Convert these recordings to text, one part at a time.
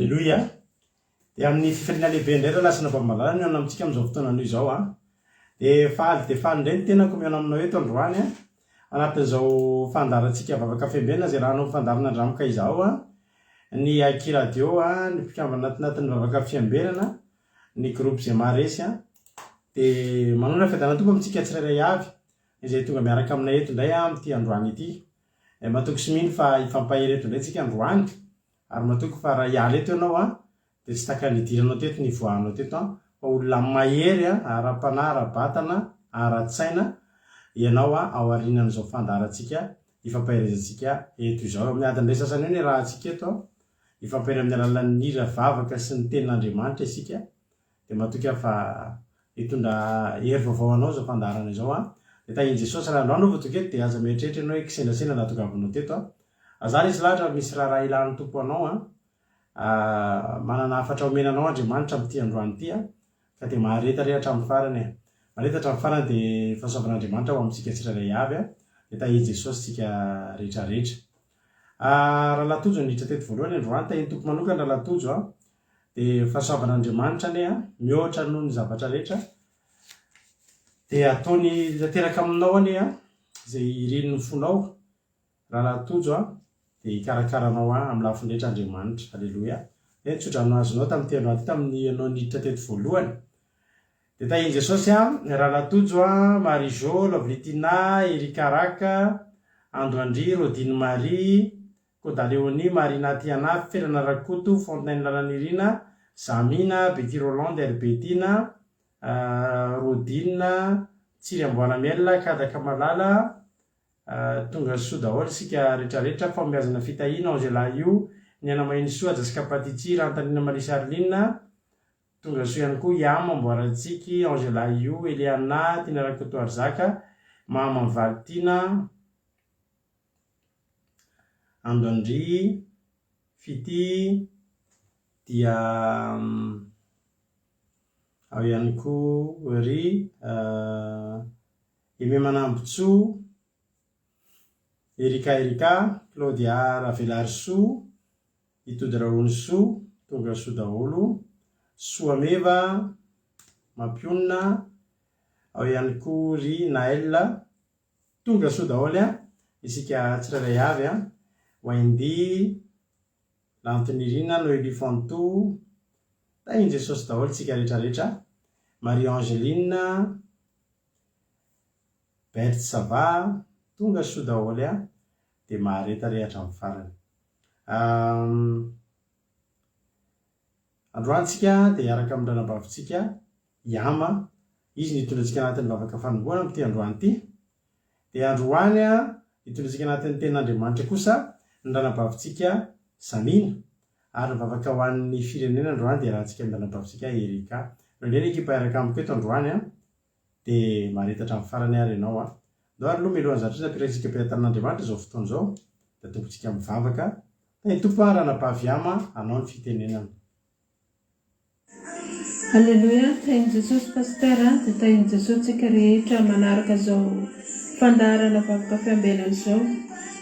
Aleloia! Dia amin'ny fifaliana lehibe indray rahalahy sy anabavy malala no mihaona amintsika amin'izao fotoana anio izao an! Dia faly dia faly indray ny tenako mihaona aminao eto androany an! Anatin'izao fandaharantsika vavaka fiambenana izay rahanao fandaharana andramoka izao an! Ny Aky Radio an, ny mpikambana atinatin'ny vavaka fiambenana, ny groupe izay maharesy an! Dia manonona fiadanana Tompo amintsika tsirairay avy izay tonga miaraka aminay eto indray an amin'ity androany ity. Matoky sy mino fa hifampahery eto indray tsika androany ary matoky fa raha hiala eto ianao an dia tsy tahaka ny nidiranao teto ny hivoahanao teto an fa olona mahery an ara-panahy ara-batana ara-tsaina ianao an ao aorianan'izao fandaharantsika hifampaherezantsika eto izao. Amin'ny adiny iray sasany eo ny iarahantsika eto an, hifampahery amin'ny alalan'ny hira vavaka sy ny tenin'Andriamanitra isika Dia matoky aho fa hitondra hery vaovao anao izao fandaharana izao an! Dia tahin'i Jesosy raha androany vao tonga eto dia aza mieritreritra ianao hoe kisendrasendra nahatongavanao teto an! Aza resy lahatra fa misy raharaha ilan'ny Tompo anao an! Manana hafatra omena anao Andriamanitra amin'ity androany ity an! Ka dia mahareta re hatramin'ny farany e! Mahareta hatramin'ny farany dia fahasoavan'Andriamanitra ho amintsika tsirairay avy an! Dia tahin'i Jesosy tsika rehetra rehetra. Rahalahy Tojo niditra teto voalohany androany, tahin'ny Tompo manokana Rahalahy Tojo an! Dia fahasoavan'Andriamanitra anie an, mihoatra noho ny zavatra rehetra, dia ataony tanteraka aminao anie an, izay irin'ny fonao, Rahalahy Tojo an, dia hikarakara anao an, amin'ny lafiny rehetra Andriamanitra. Aleloia. Dia ny tsodrano azonao tamin'ity androany ity, tamin'ny ianao niditra teto voalohany. Dia tahin'i Jesosy an, Rahalahy Tojo an, Marie Jo, Lovely Tina, Erika Raka, Ando Andry, Rodine Marie, Koda Léonie, Marina Tiana, Felana Rakoto, Fontaine Lalanirina, Zamina, Betty Rolande ary Bettina, Rodine, Tsiry Amboaramiel, Kadaka Malala, Tonga soa daholo isika retraretra, Fahombiazana Fitahiana, Angela Io, Niaina Mahinisoa, Jessica Patici, Rantanina Marie Charline, Tonga soa ihany koa Yam, Amboarantsiky, Angela Io, Eliana, Tiana Rakotoarizaka, Mama Mivalitiana, Andondry, Fitia, dia ao ihany koa ry Aimé Manambotsoa, Erika Erika, Claudia Ravelarisoa, Itody Rahonisoa, tonga soa daholo, Soameva, Mampionona, ao ihany koa ry Naël, Tonga soa daholo an, isika tsirairay avy an, Wendy, Lantonirina, Noelie Fanto, tahin'i Jesosy daholo tsika rehetra rehetra, Marie Angeline, Berthe ça va, tonga soa daholo an, dia mahareta re hatramin'ny farany. Androany tsika dia hiaraka amin'ny ranabavintsika Yama, izy no hitondra antsika anatin'ny vavaka fanombohana amin'ity androany ity. Dia androany hitondra antsika anatin'ny tenin'Andriamanitra kosa ny ranabavintsika Zamina, ary ny vavaka ho an'ny firenena androany dia iarahantsika amin'ny ranabavintsika Erika. Ireo indray ny ekipa hiaraka amiko eto androany an, dia mahareta hatramin'ny farany ary ianao an. Ndao ary aloha mialohan'ny zavatra rehetra apetrakintsika am-pelatanan'Andriamanitra izao fotoana izao, dia atombotsika mivavaka. Tahin'ny Tompo an, ranabavy Yama, anao ny fitenenana. Aleloia, tahin'i Jesosy Pasteur a, dia tahin'i Jesosy tsika rehetra manaraka izao fandaharana vavaka fiambenana izao,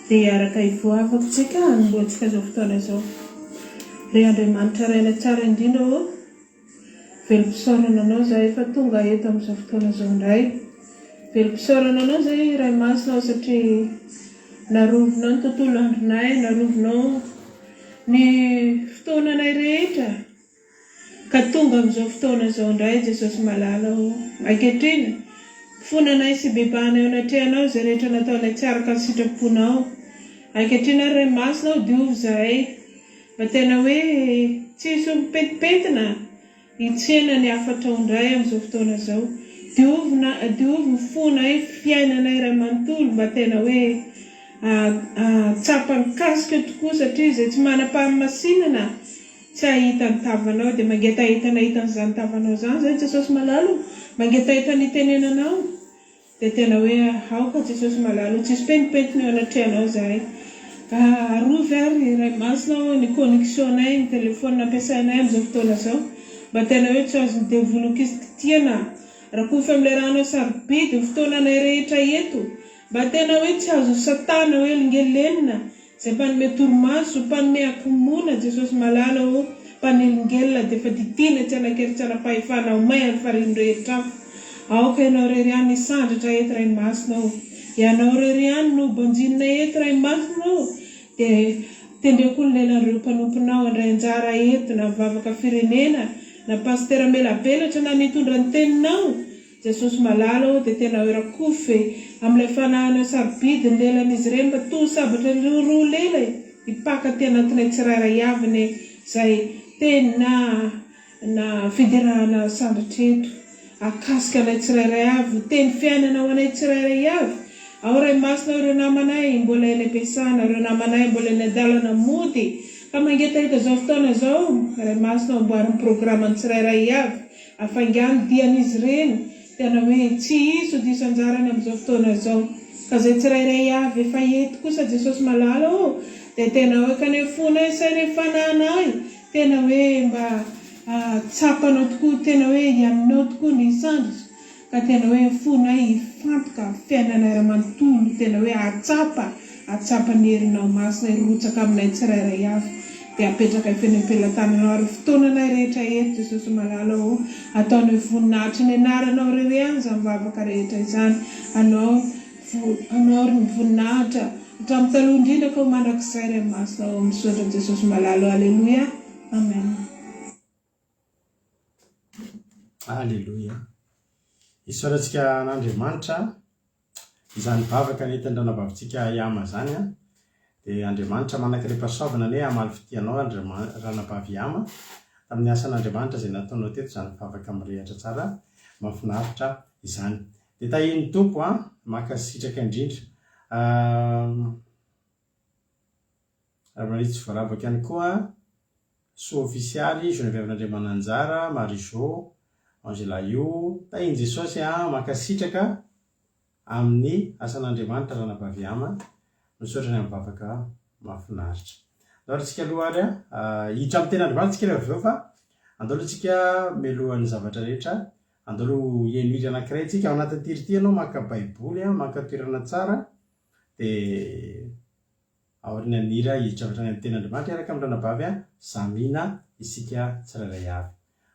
dia hiaraka hivoavaka tsika hanombohantsika izao fotoana izao. Ry Andriamanitra Rainay tsara indrindra ô, velom-pisaorana Anao izahay fa tonga eto amin'izao fotoana izao indray. Velom-pisaorana Anao izahay Ray Masina ô satria narovinao ny tontolo andronay, narovinao ny fotoananay rehetra. Ka tonga amin'izao fotoana izao indray Jesosy malala ô. Ankehitriny, fonanay sy bebahanay eo anatrehanao izay rehetra nataonay tsy araka ny sitraponao. Ankehitriny ary Ray Masina ô diovy izahay mba tena hoe tsy hisy ho mipentipentina hitsena ny hafatrao indray amin'izao fotoana izao. Diovy na diovy ny fonay, fiainanay iray manontolo mba tena hoe hahatsapa ny kasika tokoa satria izay tsy manam-pahamasinana Tsy hahita ny tavanao dia mangetaheta ny hahita an'izany tavanao izany izay Jesosy malala o! Mangetaheta ny hitenenanao dia tena hoe aoka Jesosy malala o! Tsisy pentimpentina eo anatrehanao izahay. Arovy ary Ray Masina o ny connexion-nay, ny telephone ampiasainay amin'izao fotoana izao mba tena hoe tsy azon'ny devoly ho kitikitihana. Rakofy amin'ilay ranao sarobidy ny fotoananay rehetra eto mba tena hoe tsy azon'i satana ho elingelenina Izay mpanome torimaso, mpanome hakomoana, Jesosy malala ô, Mpanelingelina dia efa didiana tsy hanan-kery tsy hanam-pahefana ho may any farihy mirehitra afo. Aoka Ianao irery ihany hisandratra eto Ray Masina ô. Ianao irery ihany no banjininay eto Ray Masina ô. Dia tendreo koa ny lelan'ireo mpanomponao handray anjara eto na mivavaka firenena na pasitera melabelatra na nitondra ny teninao. Jesosy malala ô dia tena hoe rakofy e amin'ilay fanahinao sarobidy ny lelan'izy ireny mba toa sabatra roa lela e hipaka aty anatinay tsirairay avy anie izay teny na na fiderana sandratra eto hahakasika anay tsirairay avy ho teny fiainana ho anay tsirairay avy ao Ray Masina ireo namanay mbola eny am-piasana ireo namanay mbola eny an-dalana mody ka mangetaheta izao fotoana izao Ray Masina ô amboary ny programan'ny tsirairay avy Hafaingano dian'izy ireny, tena hoe tsy hisy ho diso anjarany amin'izao fotoana izao. Ka izay tsirairay avy efa eto kosa Jesosy malala ô, dia tena hoe ka ny fonay sainay fanahinay, tena hoe mba tsapanao tokoa, tena hoe ianao tokoa ny sandritra, ka tena hoe ny fonay hifantoka amin'ny fiainanay iray manontolo, tena hoe hahatsapa, hahatsapa ny herinao masina hirotsaka aminay tsirairay avy, dia apetrakay feno am-pelatananao ary ny fotoananay rehetra eto Jesosy malala ô, ataonay voninahitry ny anaranao irery ihany izany vavaka rehetra izany, anao anao ry ny voninahitra hatramin'ny taloha indrindra ka ho mandrakizay Ray masina ô, misaotra Jesosy malala ô, Aleloia, Amen. Aleloia. Isaorantsika an'Andriamanitra izany vavaka nentin'ny ranabavintsika Yama izany an. Dia Andriamanitra manan-karem-pahasoavana anie hamaly fitia anao ranabavy Yama tamin'ny asan'Andriamanitra izay nataonao teto izany vavaka mirehatra tsara mahafinaritra izany. Dia tahian'ny Tompo an, mankasitraka indrindra. Ramanitsy voaravaka ihany koa, Soa Ofisialy, Geneviève Randriamananjara, Marie Jo, Angela Io, Tahin'i Jesosy a, mankasitraka amin'ny asan'Andriamanitra Ranabavy Ama, misaotra ny amin'ny vavaka mahafinaritra. Andao ary tsika aloha ary a, hiditra amin'ny tenin'Andriamanitra tsika rehefa avy eo fa andao aloha tsika mialohan'ny zavatra rehetra, andao aloha hihaino hira anankiray tsika, ao anatin'ity hira ity ianao maka baiboly a, maka toerana tsara dia Aorian'ny hira hiditra avy hatrany amin'ny Tenin'Andriamanitra hiaraka amin'ny ranabavy Zamina isika tsirairay avy.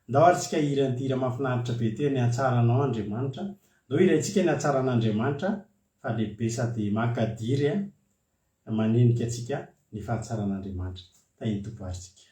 Ndao ary tsika hihira an'ity hira mahafinaritra be ity hoe Ny hatsaranao Andriamanitra. Ndao hiraintsika ny hatsaran'Andriamanitra fa lehibe sady mankadiry manenika antsika ny fahatsaran'Andriamanitra. Tahin'ny Tompo ary tsika.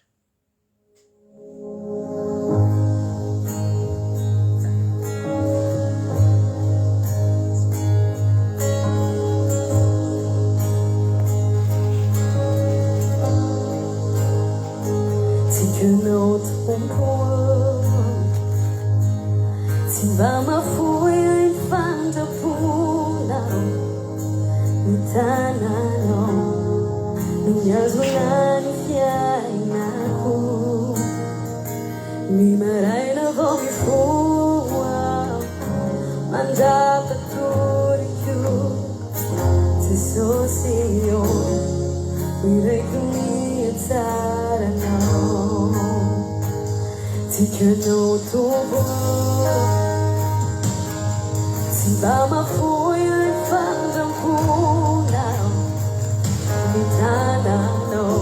Tsy mba mahafoy ny famindram-ponao Ny tananao no mihazona ny fiainako Ny maraina vao mifoha Mandra-patoriko Jesosy ô Hiraiko ny hatsaranao Tiako Ianao Tompo Tsy mba mahafoy ny famindram-ponao Ny tananao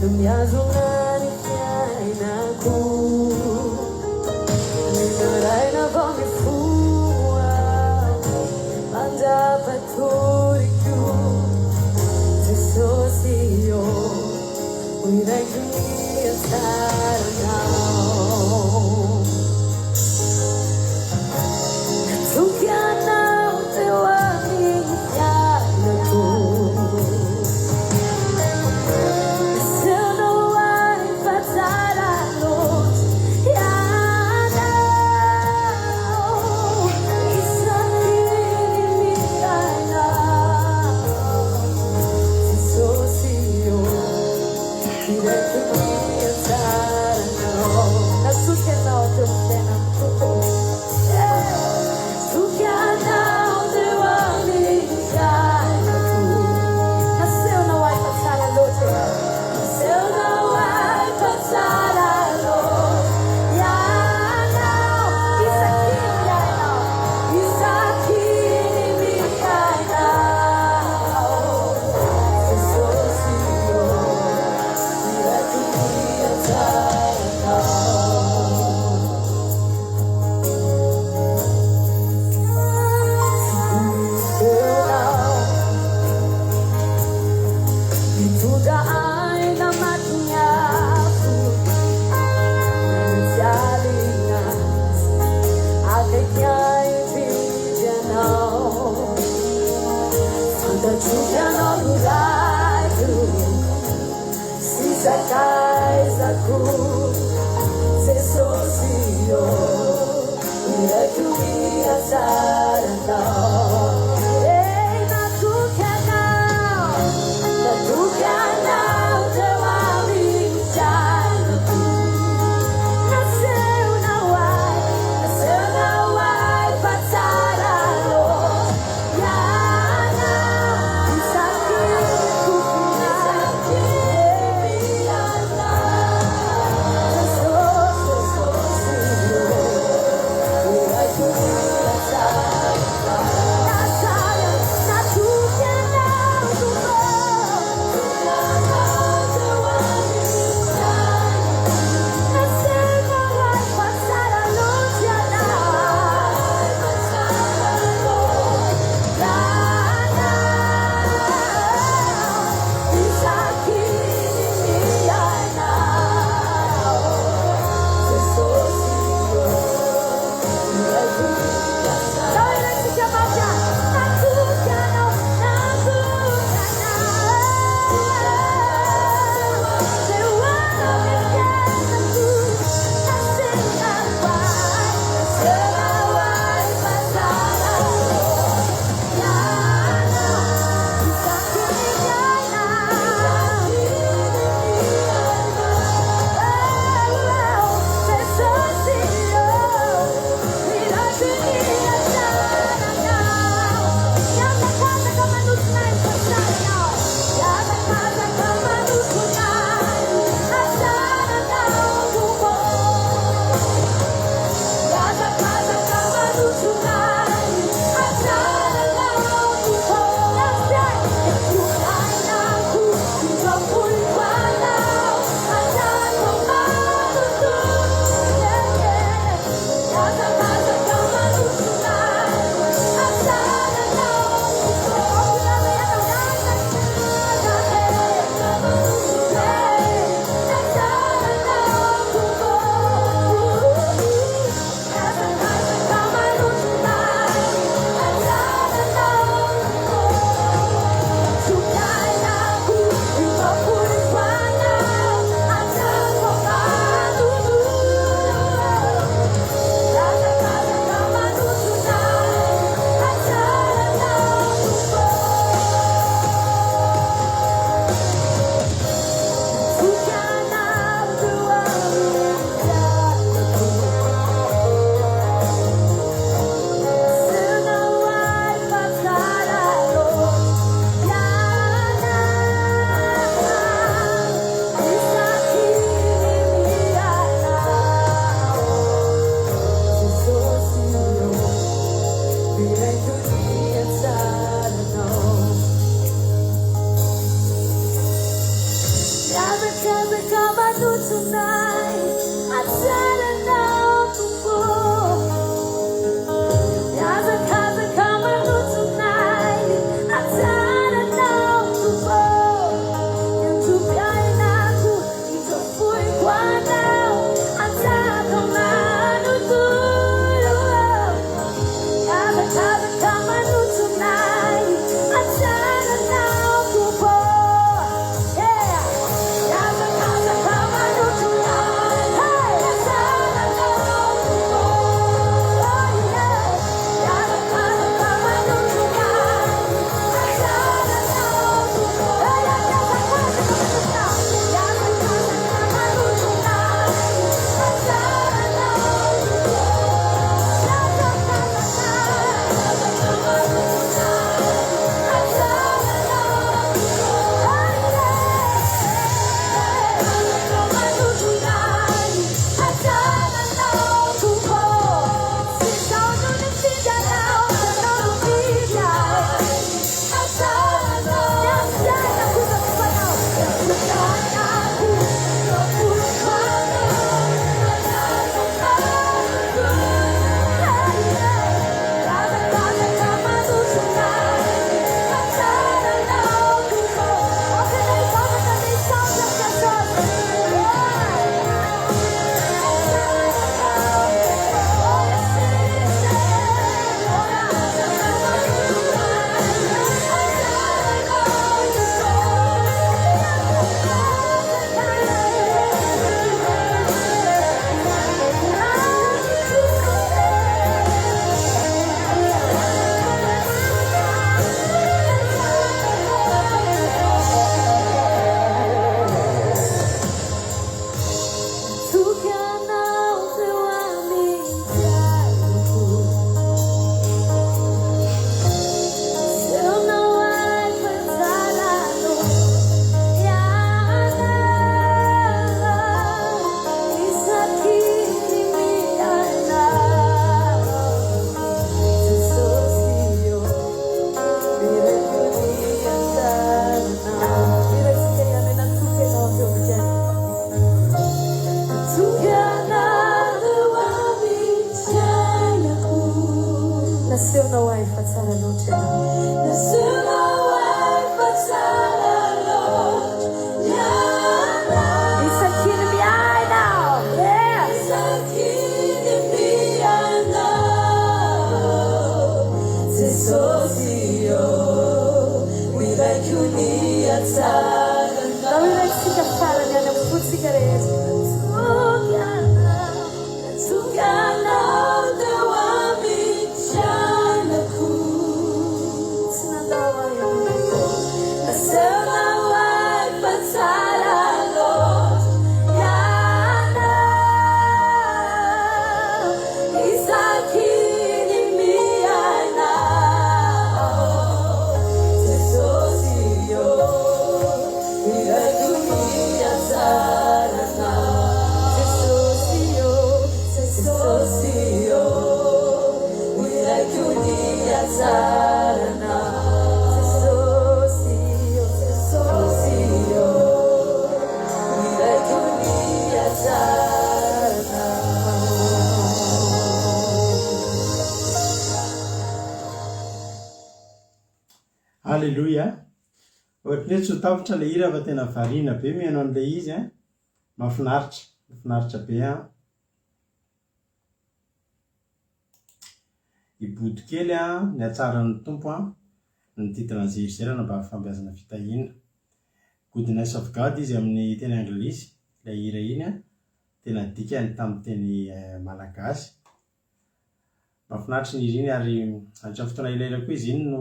no mihazona ny fiainako Ny maraina vao mifoha Mandra-patoriko Jesosy ô Ho iraiko ny hatsaranao. Natoky anao teo amin'ny fiainako. Nasehonao ahy fa tsara loatra ianao. Isaky ny miaina aho, Jesosy ô. Mitondra aina matin'ny afo Tsy alina Akaiky ahy indrindra Ianao Fantatro Ianao no Raiko Sy sakaizako Jesosy ô Iraiko ny hatsaranao Hey, natoky Anao Natoky Anao teo amin'ny fiainako Nasehonao ahy Nasehonao ahy fa tsara loatra Ianao Isaky ny kofonay Jesosy Jesosy ô Iraiko ny hatsaranao Natoky Anao Tompo Anao teo amin'ny fiainako Nasehonao ahy fa tsara loatra Ianao Fa tsara loatra Ianao Isaky ny miaina Jesosy ô Iraiko ny hatsaranao Iraitsika mafy Natoky Anao Natoky Anao Teo amin'ny fiainako Nasehonao ahy Nasehonao ahy fa tsara loatra Ianao Isaky ny miaina Jesosy ô Iraiko ny hatsaranao Miazakazaka manotrona ahy fa tsaranao Miazakazaka manotrona ahy Hatsaranao Tompo Miazakazaka manotrona ahy Hatsaranao Tompo Fiainako indro anao Hatrako manontolo Miazakazaka manotrona ahy Hatsaranao Tompo Hatsaranao Tompo Miazakazaka manotrona ahy Hatsaranao Tompo Fiainako indro anao Hatrako manontolo Miazakazaka manotrona ahy Hatsaranao Tompo Natoky Anao teo amin'ny fiainako Nasehonao ahy fa tsara loatra Ianao Isaky ny miaina Jesosy ô Iraiko ny hatsaranao Miazakazaka manotrona ahy Hatsaranao Tompo Miazakazaka manotrona ahy Hatsaranao Tompo Androm-piainako indro foiko anao Hatrako manontolo Miazakazaka manotrona ahy Hatsaranao Tompo Yeah. Miazakazaka manotrona hatsaranao. Ndao hiraintsika farany any amin'ny fontsika rehetra. Natoky anao, natoky anao teo amin'ny fiainako. Tsy nandao ahy ianao. Nasehonao ahy fa tsara loatra ianao. Isaky ny miaina ao Jesosy ô, hiraiko ny hatsaranao. Jesosy ô, Jesosy ô, hiraiko ny hatsaranao. Jesosy ô, Jesosy ô, hiraiko ny hatsaranao. Aleloia! Ohatran'ny hoe tsy ho tapitra ilay hira fa tena variana be mihaino an'ilay izy an! Mahafinaritra, mahafinaritra be an! I Bodo kely an, ny hatsaran'ny Tompo an, ny titre an'izay hira izay raha mba fifampiazana fitahiana. Goodness of God izy amin'ny teny anglisy, ilay hira iny an, tena dikany tamin'ny teny malagasy. Mahafinaritra ny hira iny ary nandritra ny fotoana elaela koa izy iny no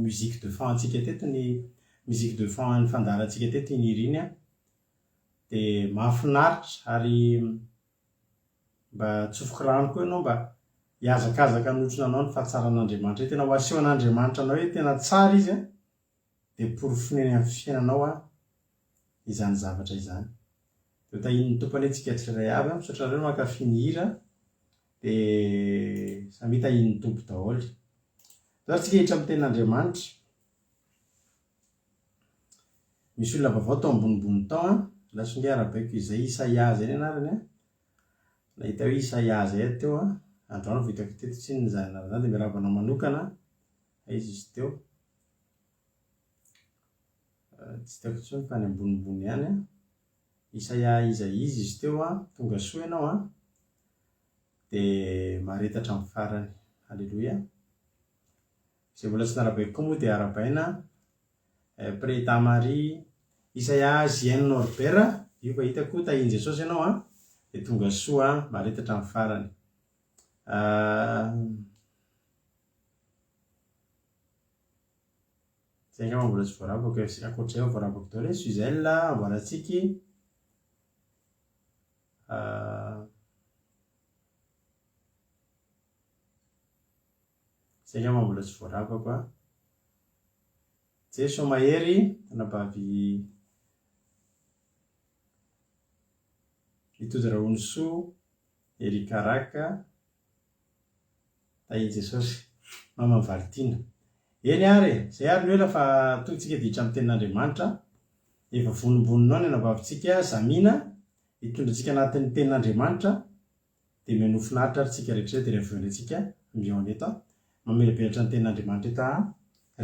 musique de fond antsika teto ny musique de fond an'ny fandaharantsika teto iny hira iny an. Dia mahafinaritra ary mba tsofiko rano koa ianao mba hihazakazaka hanotrona anao ny fahatsaran'Andriamanitra. Hoe tena ho asehon'Andriamanitra anao hoe tena tsara izy an. Dia porofoiny any amin'ny fiainanao an izany zavatra izany. Dia ho tahian'ny Tompo anie tsika tsirairay avy an. Misaotra anareo mankafy ny hira. Dia samia tahian'ny Tompo daholo. Zao ary tsika hiditra amin'ny tenin'Andriamanitra. Misy olona vaovao tao ambonimbony tao an. Lasa nge arabaiko izay Isaia izay ny anarany an. Nahita hoe Isaia izay aho teo an. Androany vao hitako teto tsinona izany anarana izany dia miarahaba anao manokana. Aiza izy teo? Tsy hitako intsony fa any ambonimbony ihany an. Isaia iza iza izy teo an. Tonga soa ianao an. Dia mahareta hatramin'ny farany. Aleloia. Izay mbola tsy narabaiko koa moa dia arabaina. Preta Marie, Isaia JN Norbert, io fa hitako, tahian'i Jesosy ianao an. Dia tonga soa an. Mahareta hatramin'ny farany. Zay angamba mbola tsy voarabako e, ankoatr'izay efa voarabako daholo e, Suzelle, Amboarantsiky, zay angamba mbola tsy voarabako a. Jeso mahery, anabavy Itody Rahonisoa, Eric Raka. Tahin'i Jesosy. Maman'i Valitiana. Eny ary e! Izay ary no ela fa tonga tsika dia hiditra amin'ny tenin'Andriamanitra. Efa vonombononao ny anabavintsika Zamina hitondra antsika anatin'ny tenin'Andriamanitra. Dia mihainoa finaritra ary tsika rehetra izay dia rehefa avy eo indray tsika mihaona eto. Mamelabelatra ny tenin'Andriamanitra eto aho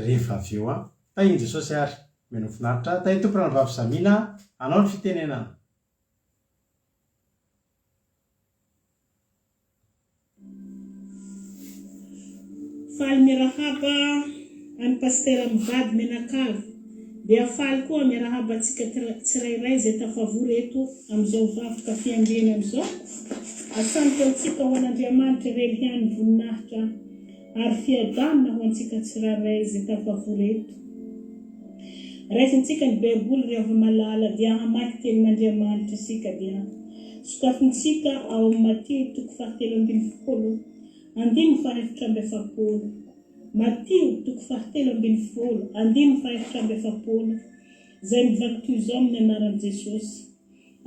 rehefa avy eo. Tahin'i Jesosy ary. Mihainoa finaritra. Tahin'ny Tompo ranabavy Zamina. Anao ny fitenenana. Faly miarahaba an'i Pasitera mivady mianakavy dia faly koa miarahaba antsika tsirairay izay tafavory eto amin'izao vavaka fiambenana izao. Asandratra antsika ho an'Andriamanitra irery ihany ny voninahitra ary fiadanana ho antsika tsirairay izay tafavory eto. Raisintsika ny Baiboly ry hava-malala dia hamaky tenin'Andriamanitra isika dia Sokafintsika ao amin'ny Matio toko fahatelo ambinifolo, andininy fahaefatra amby efapolo. Matio toko fahatelo ambinifolo, andininy fahaefatra amby efapolo, izay mivaky toy izao amin'ny anaran'i Jesosy,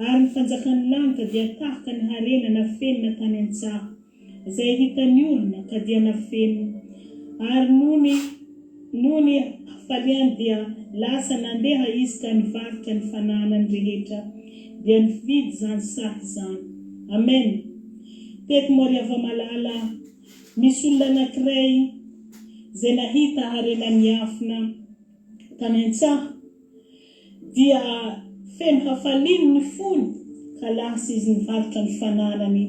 Ary ny fanjakan'ny lanitra dia tahaka ny harena nafenina tany an-tsaha, izay hitan'ny olona ka dia nafenina. Ary nony nony hafaliany dia lasa nandeha izy ka nivarotra ny fananany rehetra dia nividy izany saha izany. Amen. Teto Moriavamalala misy olona anankiray izay nahita harena miafina tany an-tsaha. Dia feno hafaliany ny fony ka lasa izy nivarotra ny fananany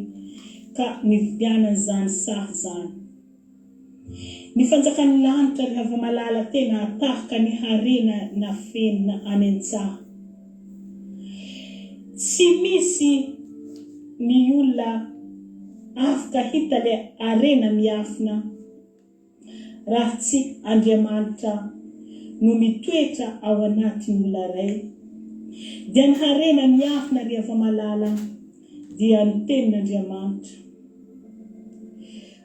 ka nividianany izany saha izany. Ny fanjakan'ny lanitra ry hava-malala tena tahaka ny harena nafenina any an-tsaha. Tsy misy ny olona afaka hita le harena miafina raha tsy Andriamanitra no mitoetra ao anatin'ny olona iray. Dia ny harena miafina ry hava-malala dia ny tenin'Andriamanitra.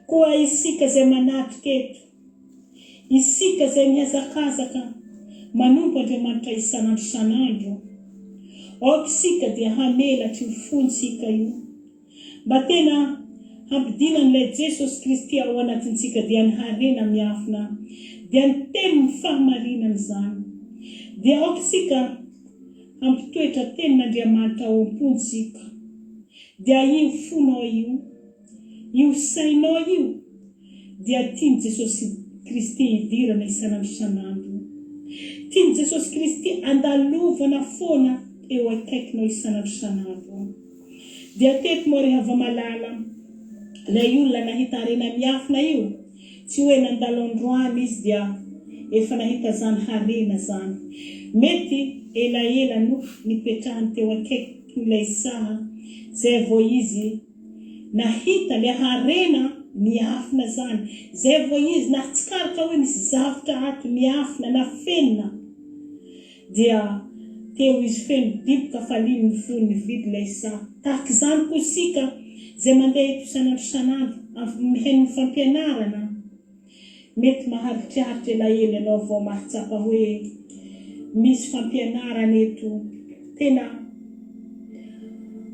Koa isika izay manatrika eto, isika izay mihazakazaka manompo Andriamanitra isan'andro isan'andro, aoka isika dia hamelatra io fontsika io, mba tena hampidina an'ilay Jesosy Kristy ao anatintsika dia ny harena miafina, dia ny tenin'ny fahamarinana izany. Dia aoka isika hampitoetra tenin'Andriamanitra ao am-pontsika. Dia io fonao io. Io sainao io dia tian'i Jesosy Kristy hidirana isan'andro isan'andro. Tian'i Jesosy Kristy andalovana foana eo akaikinao isan'andro isan'andro. Dia teto moa ry hava-malala, ilay olona nahita harena miafina io, tsy hoe nandalo androany izy dia efa nahita zany harena zany. Mety elaela no nipetrahany teo akaikin'ilay saha zay vao izy Nahita le harena miafina zany. Zay vao izy nahatsikaritra hoe misy zavtra ato miafina nafenina. Dia teo izy feno diboka hafaliany ny fony nividy ilay saha. Tahaka izany koa isika izay mandeha eto isan'andro isan'andro mihaino ny fampianarana. Mety maharitraritra elaela ianao vao mahatsapa hoe misy fampianarana eto tena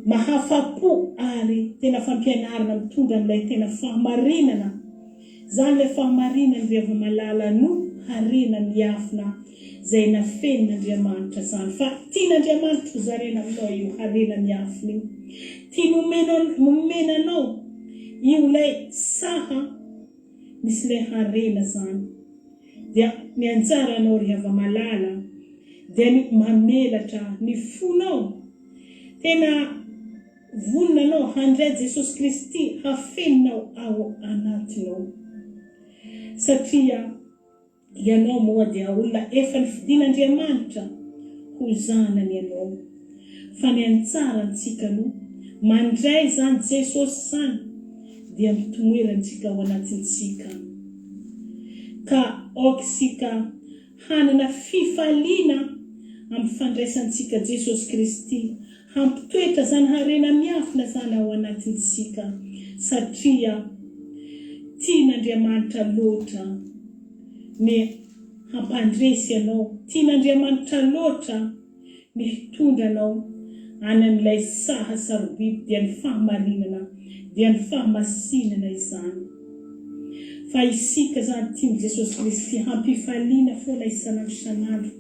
mahafa-po ary tena fampianarana mitondra an'ilay tena fahamarinana. Izany ilay fahamarinana ry hava-malala no harena miafina izay nafenin'Andriamanitra izany. Fa tian'Andriamanitra ho zaraina aminao io harena miafina io. Tiany homena anao io ilay saha. Misy le harena zany dia ny anjaranao ry hava-malala dia ny mamelatra ny fonao tena vonona anao handray Jesosy Kristy hafeninao ao anatinao satria Ianao moa dia olona efa nofidin'Andriamanitra ho zanany ianao. Fa ny antsarantsika no mandray izany Jesosy izany dia mitomoerantsika ao anatintsika. Ka aoka isika hanana fifaliana amin'ny fandraisantsika Jesosy Kristy Hampitoetra izany harena miafina izany ao anatintsika, satria tian'Andriamanitra loatra ny hampandresy anao, tian'Andriamanitra loatra ny hitondra anao any amin'ilay saha sarobidy dia ny fahamarinana, dia ny fahamasinana izany. Fa isika izany tian'i Jesosy Kristy hampifaliana foana isan'andro isan'andro.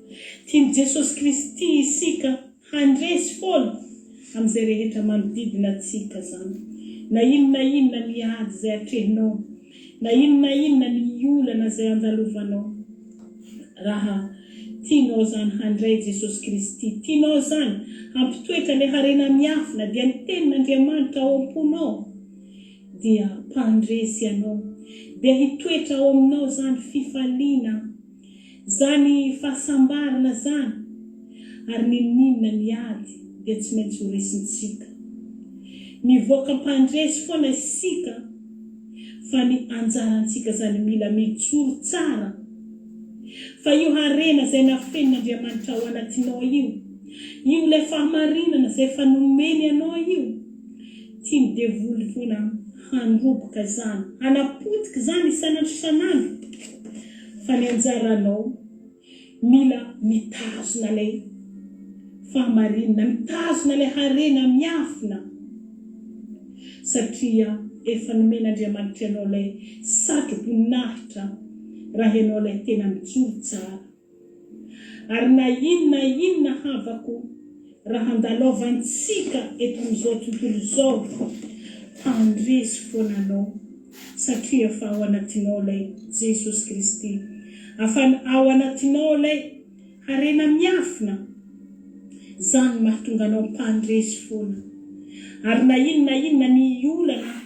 Tian'i Jesosy Kristy isika. Handresy foana amin'izay rehetra manodidina antsika zany. Na inona na inona ny ady izay atrehinao, na inona na inona ny olana izay andalovanao, raha tianao zany handray Jesosy Kristy, tianao zany hampitoetra ilay harena miafina dia ny tenin'Andriamanitra ao am-ponao, dia mpandresy ianao, dia hitoetra ao aminao zany fifaliana. Zany fahasambarana zany ary n'inon'inona ny ady dia tsy maintsy ho resintsika. Mivoaka mpandresy foana isika fa ny anjarantsika zany mila mijoro tsara fa io harena zay nafenin'Andriamanitra ao anatinao io, io ilay fahamarinana zay efa nomeny anao io, tian'ny devoly foana handroboka izany, hanapotika izany isan'andro isan'andro. Fa ny anjaranao mila mitazona ilay fahamarinana, mitazona ilay harena miafina satria efa nomen'Andriamanitra anao ilay satro-boninahitra raha ianao ilay tena mijoro tsara. Ary na inona na inona havako raha andalovantsika eto amin'izao tontolo izao, handresy foana anao satria efa ao anatinao ilay Jesosy Kristy, afa ao anatinao ilay harena miafina, zany no mahatonga anao mpandresy foana. Ary na inona na inona ny olana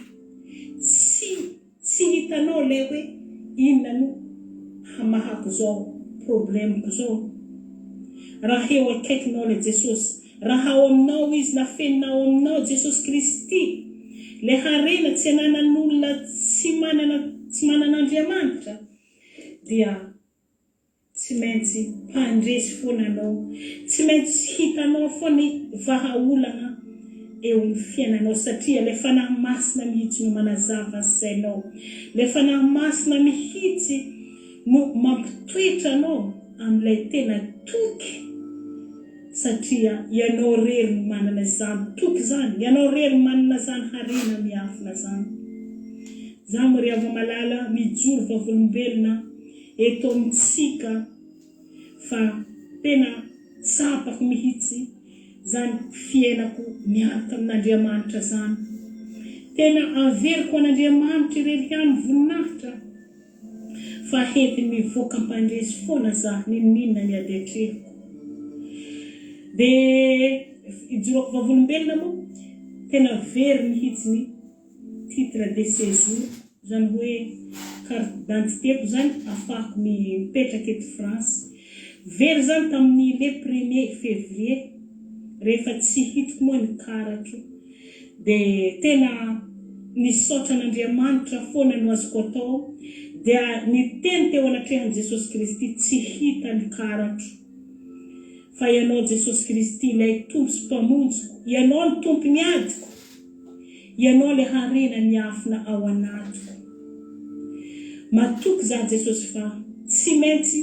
tsy. Tsy hitanao ilay hoe Inona no hamahako zao problème-ko zao? Raha eo akaikinao ilay Jesosy, raha ao aminao Izy, nafenina ao aminao Jesosy Kristy, ilay harena tsy ananan'olona tsy manana tsy manana Andriamanitra, dia Tsy maintsy mpandresy foana anao. Tsy maintsy hitanao foana ny vahaolana eo amin'ny fiainanao satria ilay Fanahy Masina mihitsy no manazava ny sainao. Ilay Fanahy Masina mihitsy no mampitoetra anao amin'ilay tena toky satria ianao irery no manana izany toky izany, ianao irery no manana izany harena miafina izany. Izaho moa ry hava-malala mijoro vavolombelona eto amintsika fa tena tsapako mihitsy zany fiainako miaraka amin'Andriamanitra zany. Tena averiko an'Andriamanitra irery ihany ny voninahitra fa hentiny mivoaka mpandresy foana za n'inon'inona ny ady atrehiko. De ijoroako vavolombelona moa tena very mihitsy ny titre de séjour, zany hoe carte d'identité-ko zany afahako mipetraka eto France. Very zany tamin'ny le premier février rehefa tsy hitako moa ny karatro de tena nisaotra an'Andriamanitra foana no azoko atao dia niteny teo anatrehan'i Jesosy Kristy tsy hita ny karatro fa Ianao Jesosy Kristy ilay Tompo sy Mpamonjiko, Ianao no Tompon'ny adiko. Ianao le harena miafina ao anatiko. Matoky za Jesosy fa tsy maintsy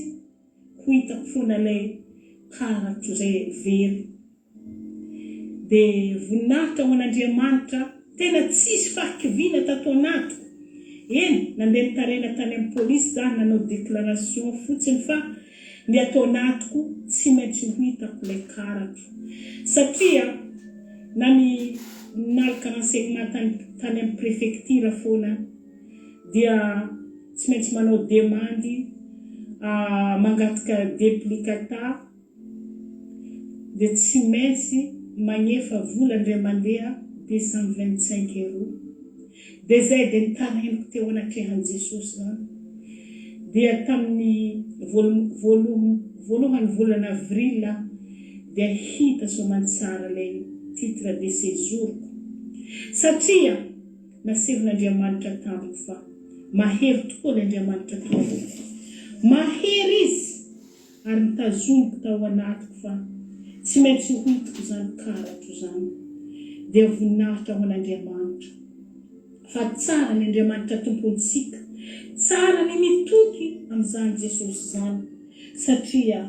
ho hitako foana lay karatro zay very. De voninahitra ho an'Andriamanitra tena tsisy fahakiviana tato anatiko. Eny nandeha nitaraina tany am polisy za nanao déclaration fotsiny fa Ny ato anatiko tsy maintsy ho hitako ilay karatro. Satria na ny nalaka renseignement tany tany amin'ny prefecture foana dia tsy maintsy manao demande mangataka deplicata dia tsy maintsy magnefa vola indray mandeha 225 euros. Dia izay dia nitarainiko teo anatrehan'i Jesosy izany. Dia tamin'ny voalohan'ny volana avril dia hita soamantsara ilay titre de séjour-ko. Satria nasehon'Andriamanitra tamiko fa mahery tokoa ilay Andriamanitra Tompoko. Mahery Izy! Ary notazomiko tao anatiko fa tsy maintsy ho hitako izany karatro izany. Dia voninahitra ho an'Andriamanitra. Fa tsara ny Andriamanitra Tompontsika. Tsara ny mitoky amin'izany Jesosy izany. Satria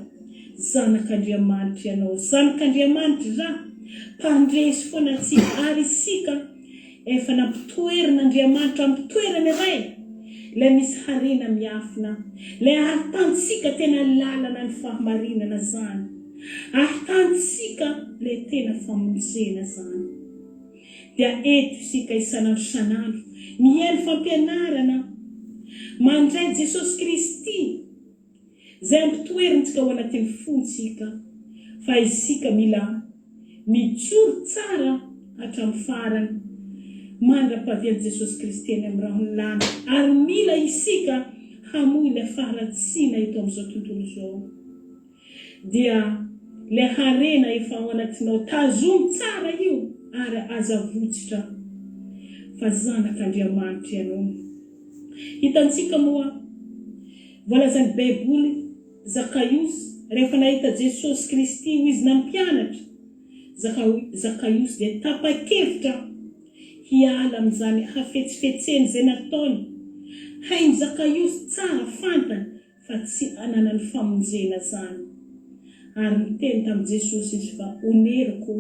zanak'Andriamanitra ianao. Zanak'Andriamanitra za. Mpandresy foana antsika. Ary isika. Efa nampitoerin'Andriamanitra amin'ny toerany iray ilay misy harena miafina, ilay ahitantsika tena lalana ny fahamarinana izany, ahitantsika ilay tena famonjena izany. Dia eto isika isan'andro isan'andro mihaino fampianarana, mandray Jesosy Kristy, Izay ampitoerintsika ao anatin'ny fontsika fa isika mila mijoro tsara hatramin'ny farany mandra-pahavian'i Jesosy Kristy eny amin'ny rahon'ny lanitra ary mila isika hamoy ilay faharatsiana eto amin'izao tontolo izao dia ilay harena efa ao anatinao tazomy tsara io ary aza avotsitra fa zanak'Andriamanitra ianao. Hitantsika moa Voalazan'ny Baiboly, Zakaiosy, rehefa nahita Jesosy Kristy ho Izy nampianatra, Zakaiosy dia tapa-kevitra hiala amin'izany hafetsifetseny izay nataony. Hain'i Zakaiosy tsara, fantany fa tsy ananany famonjena izany. Ary niteny tamin'i Jesosy izy fa, Oneriko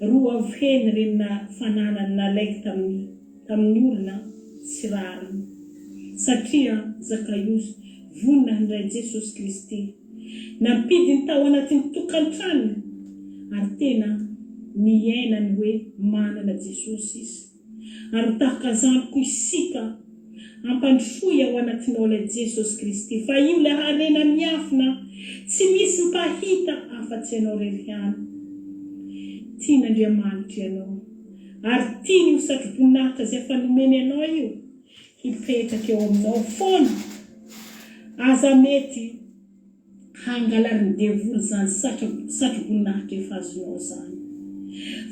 roa heny ireny fananany nalaiko tamin'ny tamin'ny olona tsy rariny. Satria Zakaiosy vonona handray Jesosy Kristy. Nampidiny tao anatin'ny tokantranony ary tena niaina ny hoe manana Jesosy izy. Ary ho tahaka izany koa isika, ampandrosoy ao anatinao ilay Jesosy Kristy fa io ilay harena miafina tsy misy mpahita afa-tsy ianao irery ihany. Tian'Andriamanitra ianao. Ary tiany io satroboninahitra izay efa nomeny anao io. Hipetraka eo aminao foana. Aza mety hangalarin'ny devoly izany satroboninahitra efa azonao izany.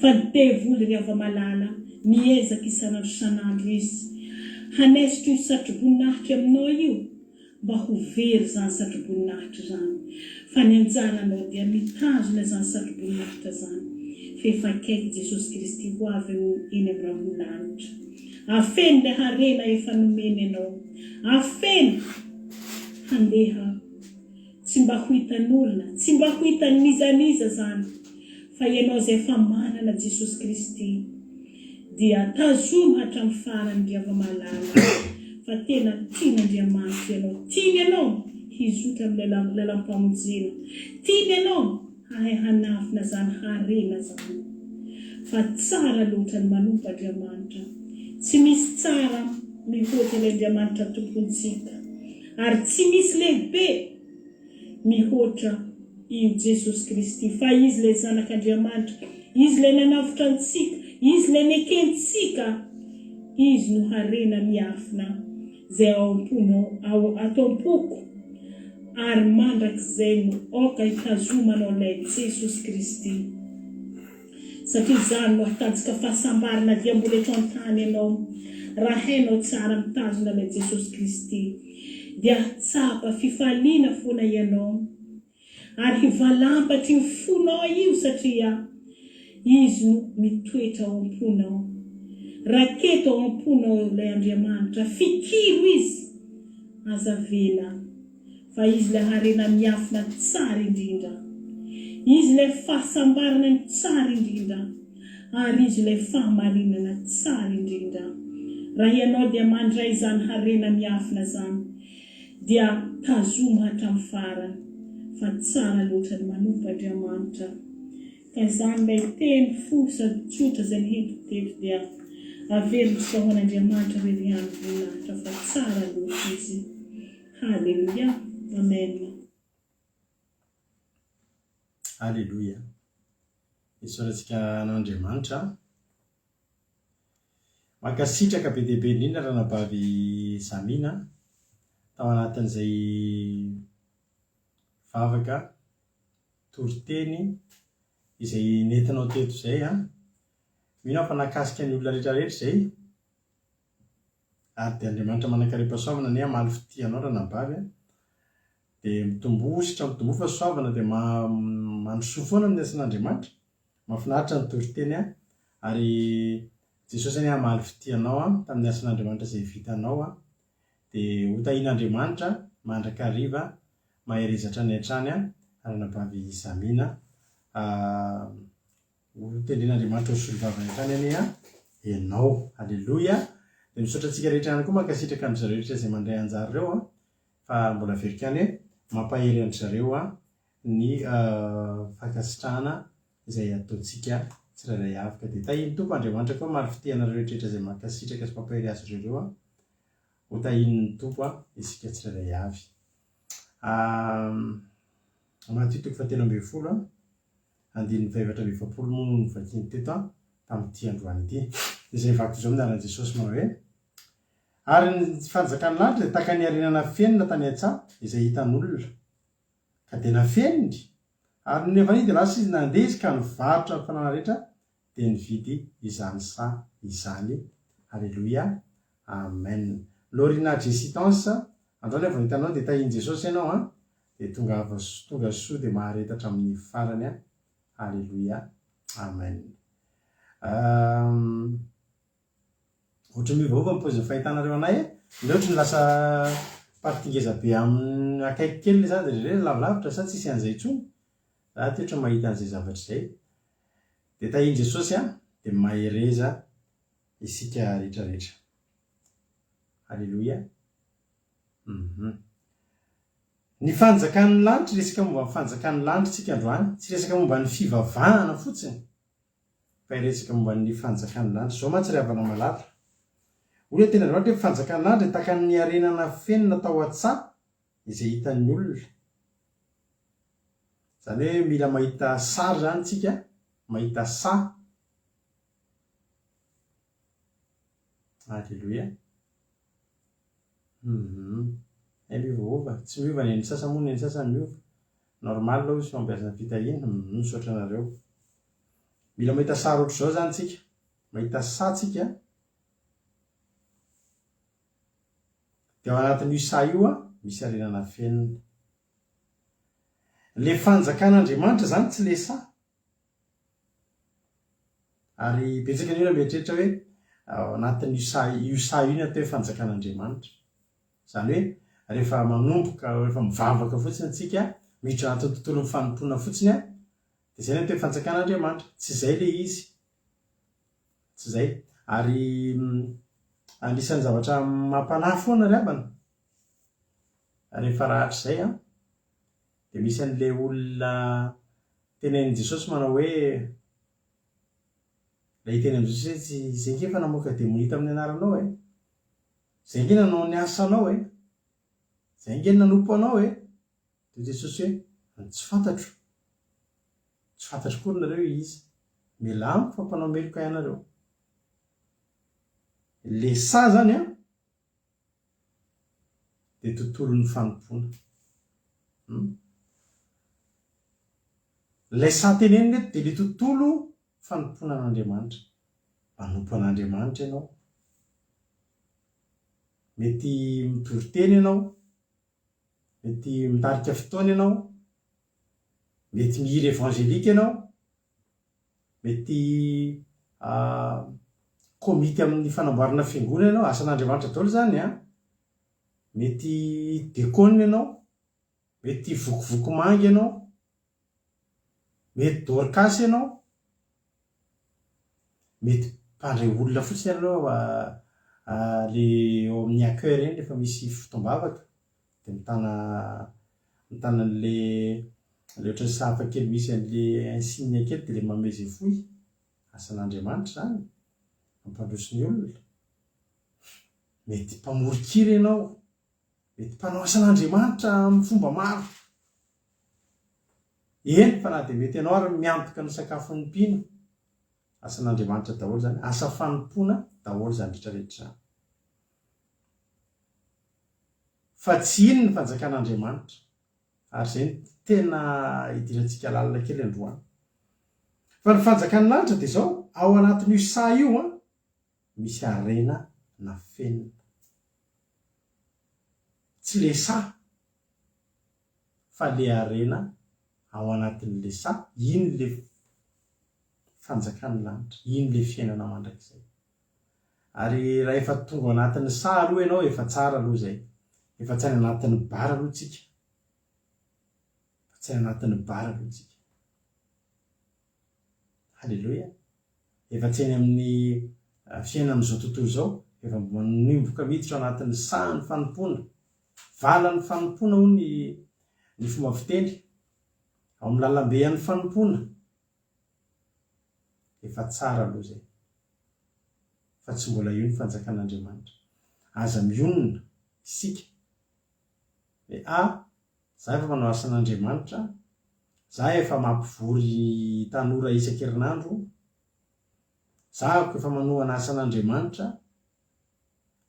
Fa ny devoly ry hava-malala, miezaka isan'andro isan'andro izy hanaisotra io satroboninahitra aminao io mba ho very izany satroboninahitra izany. Fa ny anjaranao dia mitazona izany satroboninahitra izany, f'efa akaiky Jesosy Kristy ho avy eny amin'ny rahon'ny lanitra. Afeno ilay harena efa nomeny anao. Afeno! Handeha Tsy mba ho hitan'olona, tsy mba ho hitan'iza n'iza izany, fa ianao izay efa manana Jesosy Kristy dia tazomy hatramin'ny farany ry hava-malala fa tena tian'Andriamanitra ianao, tiany ianao hizotra amin'ilay lalam-pamonjena, tiany ianao hahay hanafina izany harena izany, fa tsara loatra ny manompo Andriamanitra, tsy misy tsara mihoatra ilay Andriamanitra Tompontsika. Ary tsy misy lehibe mihoatra io Jesosy Kristy fa Izy ilay Zanak'Andriamanitra, Izy ilay nanavotra antsika, Izy ilay nekentsika, Izy no harena miafina izay ao am-ponao, ao ato am-poko, ary mandrakizay no aoka hitazomanao ilay Jesosy Kristy. Satria izany no ahitantsika fahasambarana dia mbola eto an-tany ianao. Raha hainao tsara mitazona ilay Jesosy Kristy dia hahatsapa fifaliana foana ianao ary hivalampatra io fonao io satria Izy no mitoetra ao am-ponao. Raketo ao am-ponao ilay Andriamanitra, fikiro Izy, aza avela. Fa Izy ilay harena miafina tsara indrindra. Izy ilay fahasambarana ny tsara indrindra. Ary Izy ilay fahamarinana tsara indrindra. Raha ianao dia mandray izany harena miafina izany, dia tazomy hatramin'ny farany, fa tsara loatra ny manompo Andriamanitra. Ka izany ilay teny fohy sady tsotra izay nihentiko teto dia averiko soa ho an'Andriamanitra irery ihany voninahitra fa tsara loatra Izy. Haleloia Amen. Aleloia. Isaorantsika an'Andriamanitra. Mankasitraka be dia be indrindra Ranabavy Zamina tao anatin'izay vavaka toriteny izay nentinao teto izay an. Mino aho fa nahakasika ny olona rehetra rehetra izay. Ary dia Andriamanitra manankarem-pahasoavana anie hamaly fitia anao ranabavy a. Dia mitomboa ositra mitomboa fahasoavana dia mandrosoa foana amin'ny asan'Andriamanitra. Mahafinaritra ny toriteny a. Ary Jesosy anie hamaly fitia anao a tamin'ny asan'Andriamanitra izay vitanao a. Dia ho tahian'Andriamanitra mandrakariva mahereza hatrany hatrany a ranabavy Zamina a. Ho tendren'Andriamanitra ho solovavany hatrany anie ianao. Aleloia. Dia misaotra antsika rehetra ihany koa mankasitraka an-dry zareo rehetra izay mandray anjara ireo an. Fa mbola averiko ihany hoe mampahery an-dry zareo ny fankasitrahana izay ataontsika tsirairay avy. Ka dia tahian'ny Tompo Andriamanitra koa hamaly fitia anareo rehetra rehetra izay mankasitraka sy mampahery azy ireo ireo an. Ho tahian'ny Tompo isika tsirairay avy. Matio toko fahatelo ambinifolo an. Andininy fahefatra amby 40 moa no novakiany teto tamin'ity androany ity. Izay vaky izao amin'ny anaran'i Jesosy manao hoe, Ary ny fanjakan'ny lanitra dia tahaka ny harena nafenina tany an-tsaha izay hitan'olona. Ka dia nafeniny. Ary nony efa nidina lasa izy nandeha izy ka nivarotra ny fananany rehetra dia nividy izany saha izany. Aleloia. Amen. Lorina Jessitance, androany aho vao nahita anao dia tahian'i Jesosy ianao an. Dia tongava tonga soa dia mahareta hatramin'ny farany an. Aleloia. Amen. Uhm ohatry ny miovaova ny paozin'ny fahitanareo anay e. Indreo ohatry ny lasa partie ngeza be amin'ny akaiky kely ilay zany dia lavilavitra sa tsisy an'izay intsony? Za aty ohatry ny mahita an'izay zavatra izay. Dia tahian'i Jesosy an, dia mahereza isika rehetra rehetra. Aleloia. Hum. Ny fanjakan'ny lanitra, resaka momba ny fanjakan'ny lanitra isika androany, tsy resaka momba ny fivavahana fotsiny, fa hiresaka momba ny fanjakan'ny lanitra. Izao mantsy ry havana malala, hoy ilay tenin'Andriamanitra hoe fanjakan'ny lanitra dia tahaka ny harena nafenina tao an-tsaha izay hitan'ny olona. Izany hoe mila mahita sary izany isika, mahita saha. Aleloia. Hum. Hay miovaova. Tsy miova ny an'ny sasany moa ny an'ny sasany miova. Normal hozy fahombiazana fitahiana. Hum, misaotra anareo. Mila mahita sary ohatr'izao zany tsika. Mahita saha tsika. Dia ao anatin'io saha io misy harena nafenina. Le fanjakan'Andriamanitra zany tsy le saha. Ary betsaka ny olona mieritreritra hoe ao anatin'io saha io saha io ny atao hoe fanjakan'Andriamanitra. Izany hoe rehefa manomboka, rehefa mivavaka fotsiny isika, miditra anatin'ny tontolon'ny fanompoana fotsiny dia izay ny atao hoe fanjakan'Andriamanitra. Tsy izay ilay izy. Tsy izay. Ary anisan'ny zavatra mampanahy foana ry havana, rehefa rahatrizay an, Dia misy an'ilay olona tenenin'i Jesosy manao hoe, ilay hiteny amin'i Jesosy hoe, tsy izay ange efa namoaka demonia tamin'ny anaranao e! Izay ange nanao ny asanao e! Izay ange nanompo anao e! Dia hoy Jesosy hoe, tsy fantatro. Tsy fantatro akory nareo hoe iza. Mialà amiko fa mpanao meloka ianareo. Ilay saha izany an, dia tontolon'ny fanompoana. Hum. Ilay saha tenenina eto dia ilay tontolo fanompoana an'Andriamanitra. Manompo an'Andriamanitra ianao. Mety mitory teny ianao, mety mitarika fotoana ianao, mety mihira evangelika ianao, Mety komity amin'ny fanamboarana fiangonana ianao, asan'Andriamanitra daholo izany an! Mety dekona ianao, mety vokovoko manga ianao, mety dorcas ianao, mety mpandray olona fotsiny ary ianao le eo amin'ny accueil ireny rehefa misy fotoam-bavaka dia mitana mitana an'le le ohatran'ny sahafa kely misy an'le insigne kely dia le manome izay foy. Asan'Andriamanitra izany, mampandroso ny olona. Mety mpamoron-kira ianao, mety mpanao asan'Andriamanitra amin'ny fomba maro. Eny fa na dia mety ianao ary miantoka ny sakafon'ny mpino. Asan'Andriamanitra daholo izany, asa fanompoana daholo izany rehetra rehetra izany. Fa tsy iny ny fanjakan'Andriamanitra. Ary izay no tena hidirantsika lalina kely androany. Fa ny fanjakan'ny lanitra dia izao, ao anatin'io saha io an, misy harena nafenina. Tsy le saha, fa le harena ao anatin'le saha, iny le fanjakan'ny lanitra, iny le fiainana mandrakizay. Ary raha efa tonga ao anatin'ny saha aloha ianao efa tsara aloha izay. Efa tsy any anatin'ny bar aloha tsika. Efa tsy any anatin'ny bar aloha tsika. Haleloia. Efa tsy any amin'ny fiainana amin'izao tontolo izao, efa manomboka miditra ao anatin'ny sahan'ny fanompoana. Valan'ny fanompoana hoy ny ny fomba fiteny. Ao amin'ny lalambe an'ny fanompoana. Efa tsara aloha izay. Fa tsy mbola io ny fanjakan'Andriamanitra. Aza mionona isika hoe ah, za efa manao asan'Andriamanitra, za efa mampivory tanora isan-kerinandro, za ako efa manohana asan'Andriamanitra,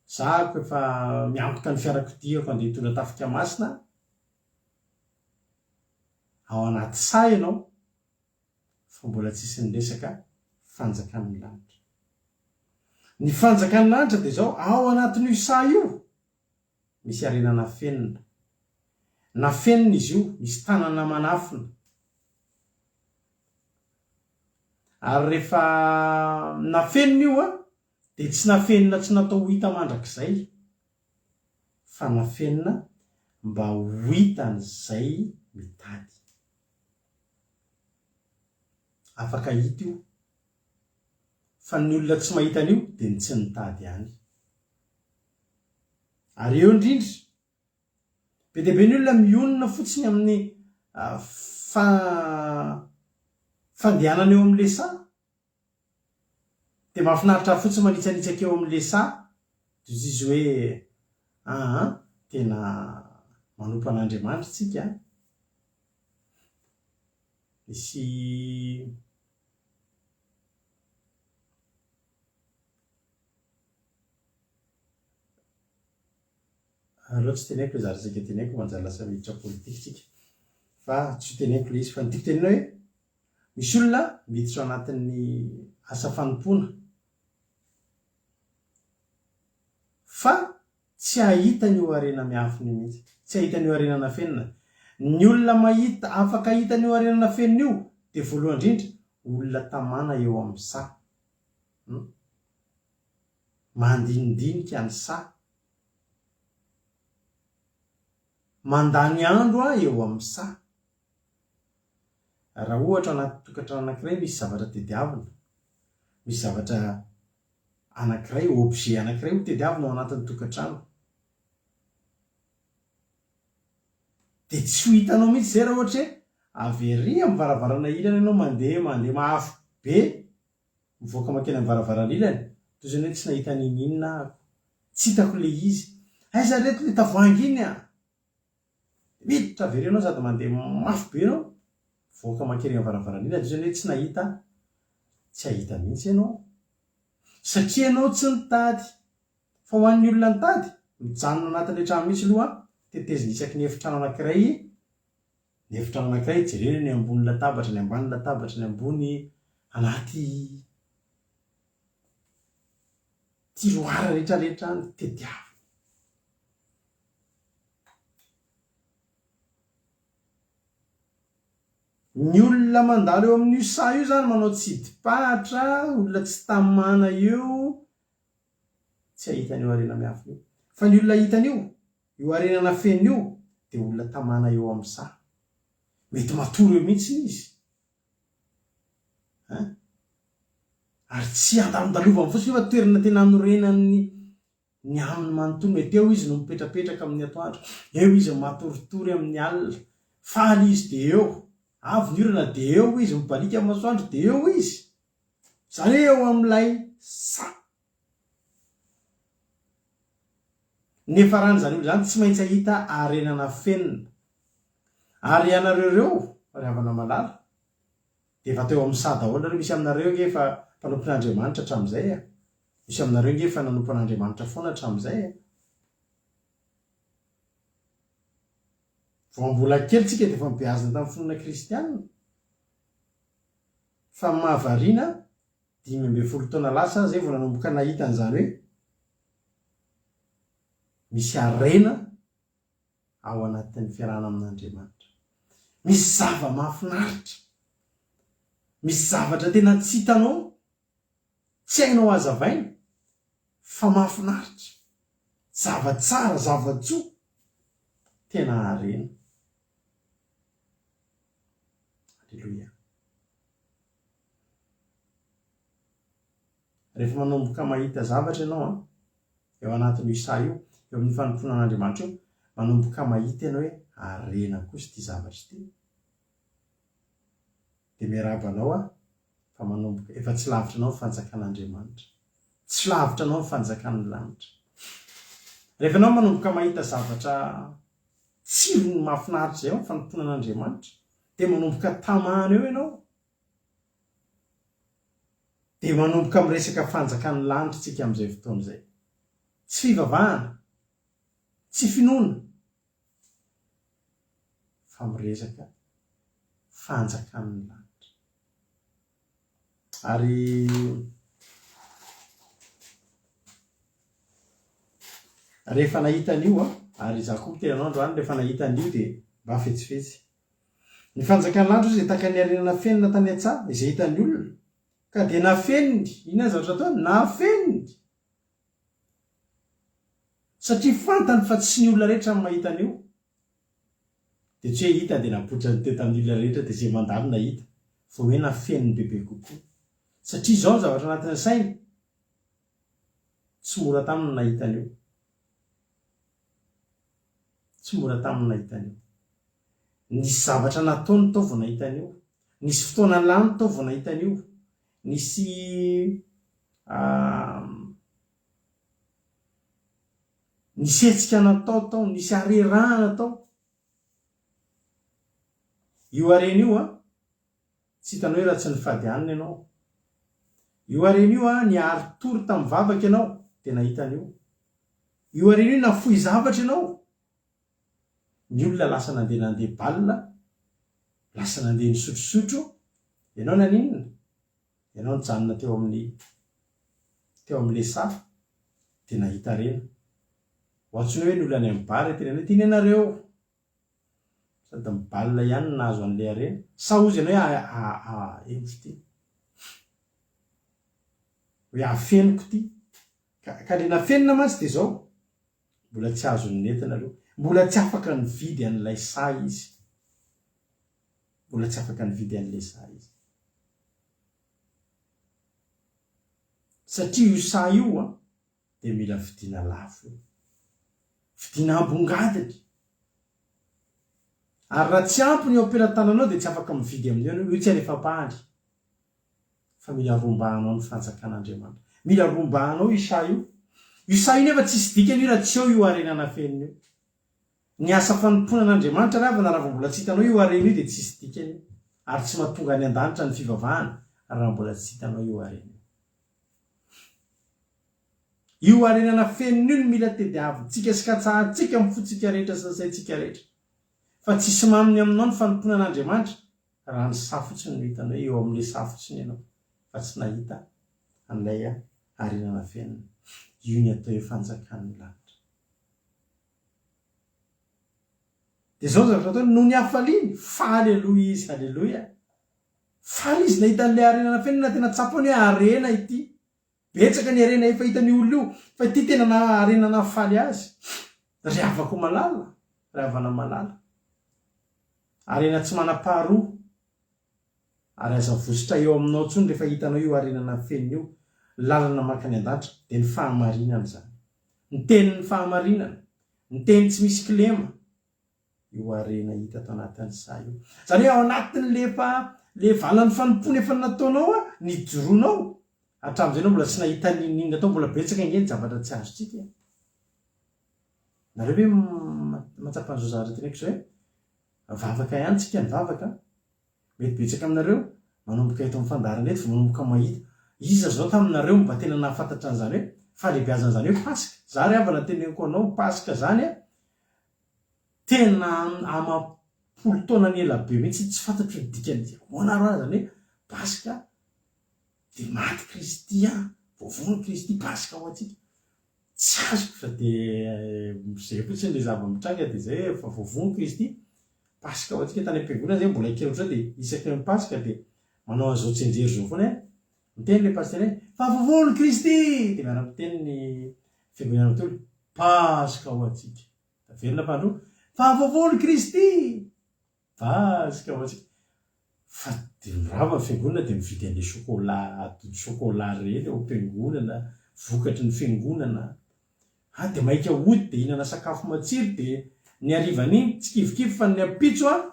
za ako efa miantoka ny fiarakodiako handeha hitondra tafika masina. Ao anaty saha ianao fa mbola tsisy niresaka fanjakan'ny lanitra. Ny fanjakan'ny lanitra dia izao, ao anatin'io saha io misy harena nafenina. Nafenina izy io, misy tanana manafina. Ary rehefa nafenina io dia tsy nafenina tsy natao ho hita mandrakizay fa nafenina mba ho hitan'izay mitady. Afaka hita io. Fa ny olona tsy mahita an'io dia ny tsy nitady ihany. Ary eo indrindra, be dia be ny olona mionona fotsiny amin'ny fa fandehanana eo amin'ilay saha. Dia mahafinaritra ahy fotsiny manitsanitsaka eo amin'ilay saha, dia hoy izy hoe, Aa, tena manompo an'Andriamanitra isika an! Nisy Aleo tsy teneniko ilay zavatra saika teneniko manjary lasa miditra politika tsika fa tsy ho teneniko ilay izy fa ny tiako tenenina hoe misy olona miditra ao anatin'ny asa fanompoana fa tsy hahita an'io harena miafina io mihitsy, tsy hahita an'io harena nafenina. Ny olona mahita, afaka hahita an'io harena nafenina io dia voalohany indrindra olona tamana eo amin'ny saha. Hum. Mandinidinika ny saha. Mandany andro eo amin'ny saha. Raha ohatra anaty tokantrano anankiray misy zavatra tediavina, misy zavatra anankiray, objet anankiray ho tediavina ao anatin'ny tokantrano. Dia tsy ho hitanao mihitsy izay raha ohatra hoe avy ery amin'ny varavarana ilany ianao mandeha mandeha mafy be mivoaka mankeny amin'ny varavarana ilany, toy izany hoe tsy nahita n'inon'inona ahako. Tsy hitako ilay izy. Aiza reto ilay tavoahangy iny a! Miditra avy ery ianao sady mandeha mafy be ianao, mivoaka mankeny amin'ny varavarana ilany, toy izany hoe tsy nahita, tsy hahita mihitsy ianao. Satria ianao tsy nitady. Fa ho an'ny olona nitady, mijanona anatin'ilay trano mihitsy aloha, teteziny isaky ny efitrano anankiray, ny efitrano anankiray, jerena ny ambony latabatra, ny ambany latabatra, ny ambony, anaty tiroir rehetrarehetra any, tediavina. Ny olona mandalo eo amin'io saha io izany manao tsidi-pahatra, olona tsy tamana eo, tsy hahita an'io harena miafina io. Fa ny olona hahita an'io, io harena nafenina io, dia olona tamana eo amin'ny saha. Mety matory eo mihitsy izy. Hein? Ary tsy andalondalovany fotsiny io fa toerana tena anorenan'ny ny aminy manontolo. Mety eo izy no mipetrapetraka amin'ny atoandro, eo izy matoritory amin'ny alina, faly izy dia eo, avy ny orana dia eo izy, mibaliaka ny masoandro dia eo izy. Izany hoe eo amin'ilay saha. Ny niafaran'izany olona izany tsy maintsy hahita harena nafenina. Ary ianareo ireo, ry havana malala, dia efa teo amin'ny saha daholo nareo, misy aminareo ange efa mpanompon'Andriamanitra hatramin'izay e. Misy aminareo ange efa nanompo an'Andriamanitra foana hatramin'izay e. Vao mbola kely tsika dia efa nobeazina tamin'ny finoana kristiana. Fa ny mahavariana, 15 taona lasa aho izay vao nanomboka nahita an'izany hoe misy harena ao anatin'ny fiarahana amin'Andriamanitra. Misy zava-mahafinaritra. Misy zavatra tena tsy hitanao Tsy hainao hazavaina fa mahafinaritra, zava-tsara, zava-tsoa, tena harena. Aleloia. Rehefa manomboka mahita zavatra ianao an, eo anatin'io saha io, eo amin'ny fanompoana an'Andriamanitra io, manomboka mahita ianao hoe harena kosa ity zavatra ity. Dia miarahaba anao aho fa manomboka, efa tsy lavitra anao ny fanjakan'Andriamanitra. Tsy lavitra anao ny fanjakan'ny lanitra. Rehefa ianao manomboka mahita zavatra tsirony mahafinaritra izay ao amin'ny fanompoana an'Andriamanitra, dia manomboka tamana eo ianao. Dia manomboka miresaka fanjakan'ny lanitra isika amin'izay fotoana izay. Tsy fivavahana, tsy finoana, fa miresaka fanjakan'ny lanitra. Ary rehefa nahita an'io aho, ary izaho koa miteny anao androany, rehefa nahita an'io dia mba fetsifetsy. Ny fanjakan'ny lanitra hozy dia tahaka ny harena nafenina tany an-tsaha, izay hitan'ny olona, ka dia nafeniny, inona ny zavatra ataony? Nafeniny! Satria fantany fa tsy ny olona rehetra no mahita an'io. Dia tsy hoe hitany dia napoitrany teo tamin'ny olona rehetra dia izay mandalo nahita. Vao hoe nafeniny bebe kokoa. Satria izao ny zavatra anatin'ny sainy, tsy mora taminy ny nahita an'io. Tsy mora taminy ny nahita an'io. Nisy zavatra nataony tao vao nahita an'io. Nisy fotoana lany tao vao nahita an'io. Nisy Nisy hetsika natao tao, nisy harerahana tao. Io harena io an, tsy hitanao hoe raha tsy nifady hanina ianao. Io harena io an, niari-tory tamin'ny vavaka ianao dia nahita an'io. Io harena io nafoy zavatra ianao. Ny olona lasa nandeha nandeha bal, lasa nandeha nisotrosotro, ianao naninona? Ianao nijanona teo amin'ny teo amin'ilay saha dia nahita harena. Ho antsoina hoe ny olona any amin'ny bar hiteny hoe tiana ianareo. Sady ny bal ihany no nahazo an'ilay harena. Sa hozy ianao hoe ahenoiko ity. Hoe afeniko ity. Ka ka ilay nafenina mantsy dia izao, mbola tsy azony nentina aloha. Mbola tsy afaka nividy an'ilay saha izy. Mbola tsy afaka nividy an'ilay saha izy. Satria io saha io an, dia mila vidiana lafo io. Vidiana ambongadiny. Ary raha tsy ampy ny eo am-pelatananao dia tsy afaka mividy amin'io ianao, io tsy alefa-pandry. Fa mila rombahanao ny fanjakan'Andriamanitra. Mila rombahanao io saha io. Io saha io nefa tsisy dikany io raha tsy eo io harena nafenina io. Ny asa fanompoana an'Andriamanitra ry havana raha vao mbola tsy hitanao io harena io dia tsisy dikany io. Ary tsy mahatonga any an-danitra ny fivavahana raha mbola tsy hitanao io harena io. Io harena nafenina io no mila tediavintsika sy katsahantsika amin'ny fontsika rehetra sy ny saintsika rehetra. Fa tsisy maminy aminao ny fanompoana an'Andriamanitra raha ny saha fotsiny no hitanao hoe eo amin'ilay saha fotsiny ianao fa tsy nahita an'ilay harena nafenina. Io ny atao hoe fanjakan'ny lanitra. Dia izao ny zavatra ataony, noho ny hafaliany, faly aloha izy, haleloia! Faly izy nahita an'ilay harena nafenina, tena tsapany hoe harena ity. Betsaka ny harena efa hitan'io olona io, fa ity tena harena nahafaly azy. Ry havako malala, ry havana malala. Harena tsy manam-paharoa, ary aza vositra eo aminao intsony rehefa hitanao io harena nafenina io, lalana mankany an-danitra, dia ny fahamarinana izany. Ny tenin'ny fahamarinana, ny teny tsy misy kilema, io harena hita ato anatin'ny saha io. Izany hoe ao anatin'ilay efa ilay valan'ny fanompoana efa nataonao an, nijoroanao, hatramin'izay ianao mbola tsy nahita n'inon'inona tao, mbola betsaka ange ny zavatra tsy azontsika e. Nareo ve mahatsapa an'izao zavatra teneniko izao hoe vavaka ihany tsika nivavaka an, Mety betsaka aminareo manomboka eto amin'ny fandaharana eto vao manomboka mahita. Iza izao taminareo mba tena nahafantatra an'izany hoe fahalehibiazan'izany hoe Paska? Za ry havana teneniko anao Paska zany a, tena amam-polo taonany ela be mihitsy tsy fantatro ny dikany. Ahoana ary zany hoe Paska dia maty Kristy an, voavono Kristy, Paska ho antsika. Tsy azoko fa dia izay fotsiny ilay zava-mitranga dia izay hoe efa voavono Kristy, Paska ho antsika tany am-piangonana izay mbola kely ohatr'izao dia isaky ny Paska dia manao an'izao tsianjery izao foana hoe miteny ilay pasitera hoe fa voavono Kristy! dia miara-miteny ny fiangonana manontolo Paska ho antsika. Averina fahandroa fa voavono Kristy! Paska ho antsika. Fa dia mirava ny fiangonana dia mividy an'ilay chocolat, atody chocolat ireny eo am-piangonana, vokatry ny fiangonana. Ah dia maika hody dia hihinana sakafo matsiro dia ny harivan'iny tsy kivikivy fa ny ampitso an,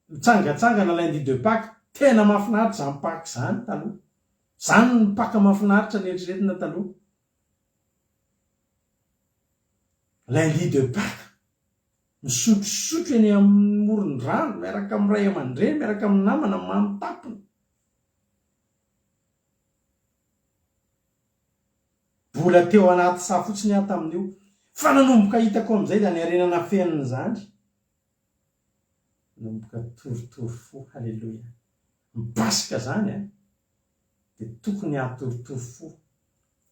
mitsangatsangana lundi de Pâques. Tena mahafinaritra izany Pâques izany taloha. Izany ny Pâques mahafinaritra neritreretina taloha. Lundi de Pâques. Misotrosotro eny amoron-drano miaraka amin'ny ray aman-dreny, miaraka amin'ny namana, mamy tampona. Mbola teo anaty saha fotsiny aho tamin'io. Fa nanomboka hitako amin'izay izany harena nafenina izany. Nanomboka torotoro fo. Haleloia. Ny Paska izany an, dia tokony hahatorotoro fo.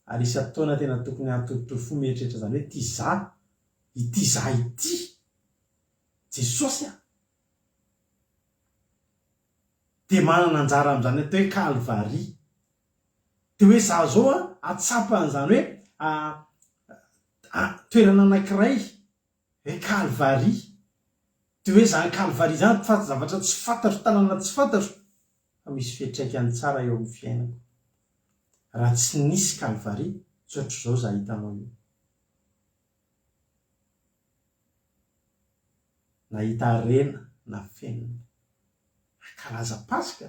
Ary isan-taona tena tokony hahatorotoro fo mieritreritra izany hoe ity za, ity za ity. Jesosy a! Dia manana anjara amin'izany atao hoe Kalvary. Dia hoe za zao an, hahatsapa an'izany hoe toerana anankiray hoe Kalvary. Dia hoe izany Kalvary izany fa zavatra tsy fantatro, tanàna tsy fantatro, fa misy fiantraikany tsara eo amin'ny fiainako. Raha tsy nisy Kalvary, tsy ohatr'izao za hitanao io. Nahita harena nafenina. Hankalaza Paska?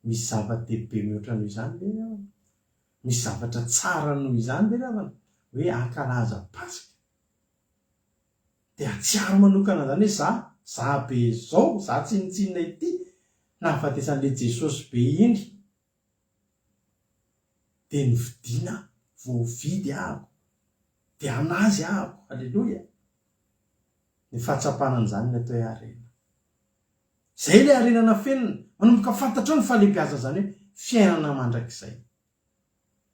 Misy zava-dehibe mihoatra noho izany ve ry havana? Misy zavatra tsara noho izany ve ry havana? Hoe hankalaza Paska? Dia hahatsiaro manokana an'izany hoe za, za be zao, za tsinontsinona ity, nahafatesan'ilay Jesosy be iny. Dia novidiana aho, voavidy aho, dia an'Azy aho, Aleloia! Ny fahatsapana an'izany ny atao hoe harena. Izay ilay harena nafenina. Manomboka fantatrao ny fahalehibiazan'izany hoe fiainana mandrakizay.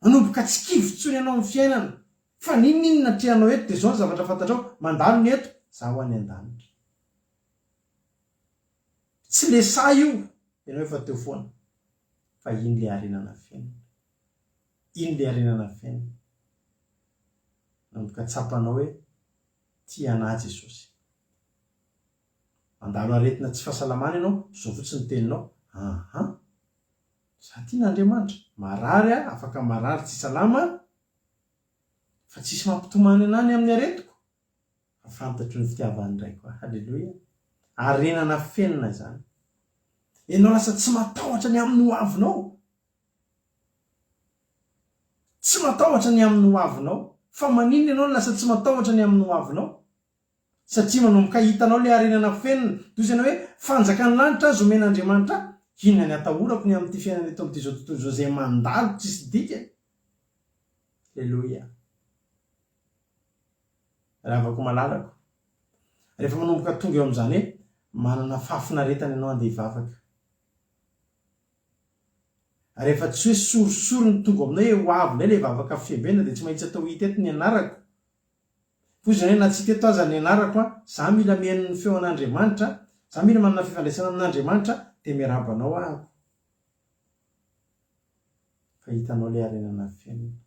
Manomboka tsy kivy intsony ianao amin'ny fiainana. Fa n'inon'inona atrehanao eto dia izao ny zavatra fantatrao, mandalo ny eto, za ho any an-danitra. Tsy le sahy io, ianao efa teo foana. Fa iny le harena nafenina. Iny le harena nafenina. Manomboka tsapanao hoe tia anah Jesosy. Mandalo aretina tsy fahasalamana ianao, izao fotsiny ny teninao, aha, za tian'Andriamanitra, marary aho, afaka marary tsy salama aho, fa tsisy mampitomany anah ny amin'ny aretiko, fa fantatro ny fitiavan'ny Raiko ahy. Haleloia. Harena nafenina izany. Ianao lasa tsy matahotra ny amin'ny ho avinao. Tsy matahotra ny amin'ny ho avinao. Fa maninona ianao no lasa tsy matahotra ny amin'ny ho avinao? Satria manomboka hitanao ilay harena nafenina. Toy izany hoe, fanjakan'ny lanitra aza omen'Andriamanitra ahy, inona ny atahorako ny amin'ity fiainana eto amin'ity izao tontolo izao izay mandalo tsisy dikany? Aleloia. Ry havako malalako, rehefa manomboka tonga eo amin'izany hoe manana fahafinaretana ianao handeha hivavaka, Rehefa tsy hoe sorisory ny tonga aminay hoe ho avy indray ilay vavaka fiembena dia tsy maintsy atao hita eto ny anarako. Hoy izany hoe na tsy hita eto aza ny anarako an, za mila mihaino ny feo an'Andriamanitra, za mila manana fifandraisana amin'Andriamanitra dia miarahaba anao ahako. Fa hitanao ilay harena nafenina.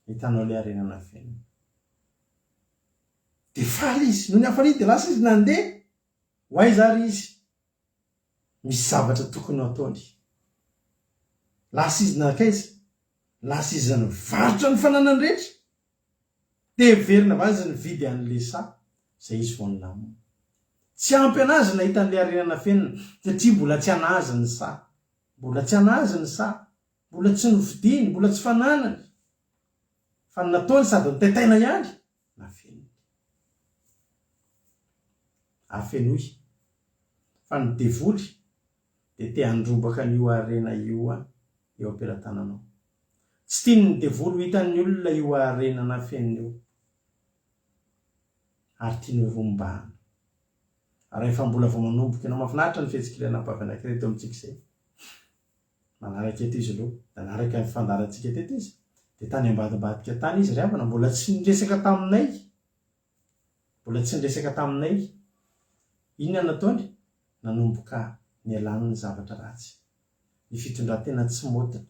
Hitanao ilay harena nafenina. Dia faly izy. Noho ny hafaliany dia lasa izy nandeha. Ho aiza ary izy? Misy zavatra tokony ho ataony. Lasa izy nankaiza? Lasa izy nivarotra ny fananany rehetra. Dia heverina avy azy nividy an'ilay saha izay izy vao nilamina. Tsy ampy an'azy nahita an'ilay harena nafenina satria mbola tsy an'azy ny saha. Mbola tsy an'azy ny saha. Mbola tsy novidiany, mbola tsy fananany. Fa ny nataony sady nitaitaina ihany, nafeniny. Afenoy. Fa ny devoly dia te handrombaka an'io harena io eo am-pelatananao. Tsy tian'ny devoly ho hitan'ny olona io harena nafenina io. Ary tiany ho rombahana. Rahefa mbola vao manomboka ianao, mahafinaritra ny fihetsik'ilay anabavy anankiray teo amintsika izay. Manaraka eto izy aloha. Nanaraka ny fandaharantsika teto izy. Dia tany ambadimbadika tany izy ry havana, mbola tsy niresaka taminay. Mbola tsy niresaka taminay. Inona no nataony? Nanomboka nialany ny zavatra ratsy. Ny fitondran-tena tsy maotina.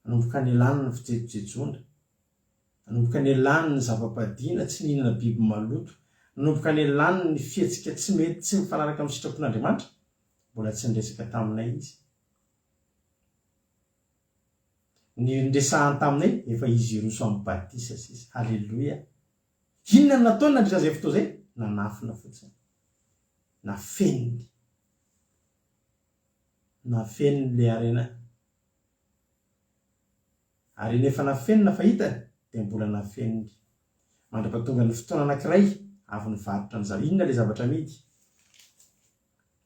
Nanomboka nialany ny fijejojejoana. Nanomboka nialany ny zava-padiana, tsy nihinana biby maloto. Nanomboka nialany ny fihetsika tsy mety tsy mifanaraka amin'ny sitrapon'Andriamanitra. Mbola tsy niresaka taminay izy. Ny niresahany taminay, efa izy hiroso amin'ny batisa sisa. Haleloia! Inona no nataony nandritra izay fotoana izay? Nanafina fotsiny. Nafeniny. Nafeniny ilay harena. Harena efa nafenina fa hitany, dia mbola nafeniny. Mandra-pahatongan'ny fotoana anankiray, avy nivarotra ny zava. Inona ilay zavatra amidy?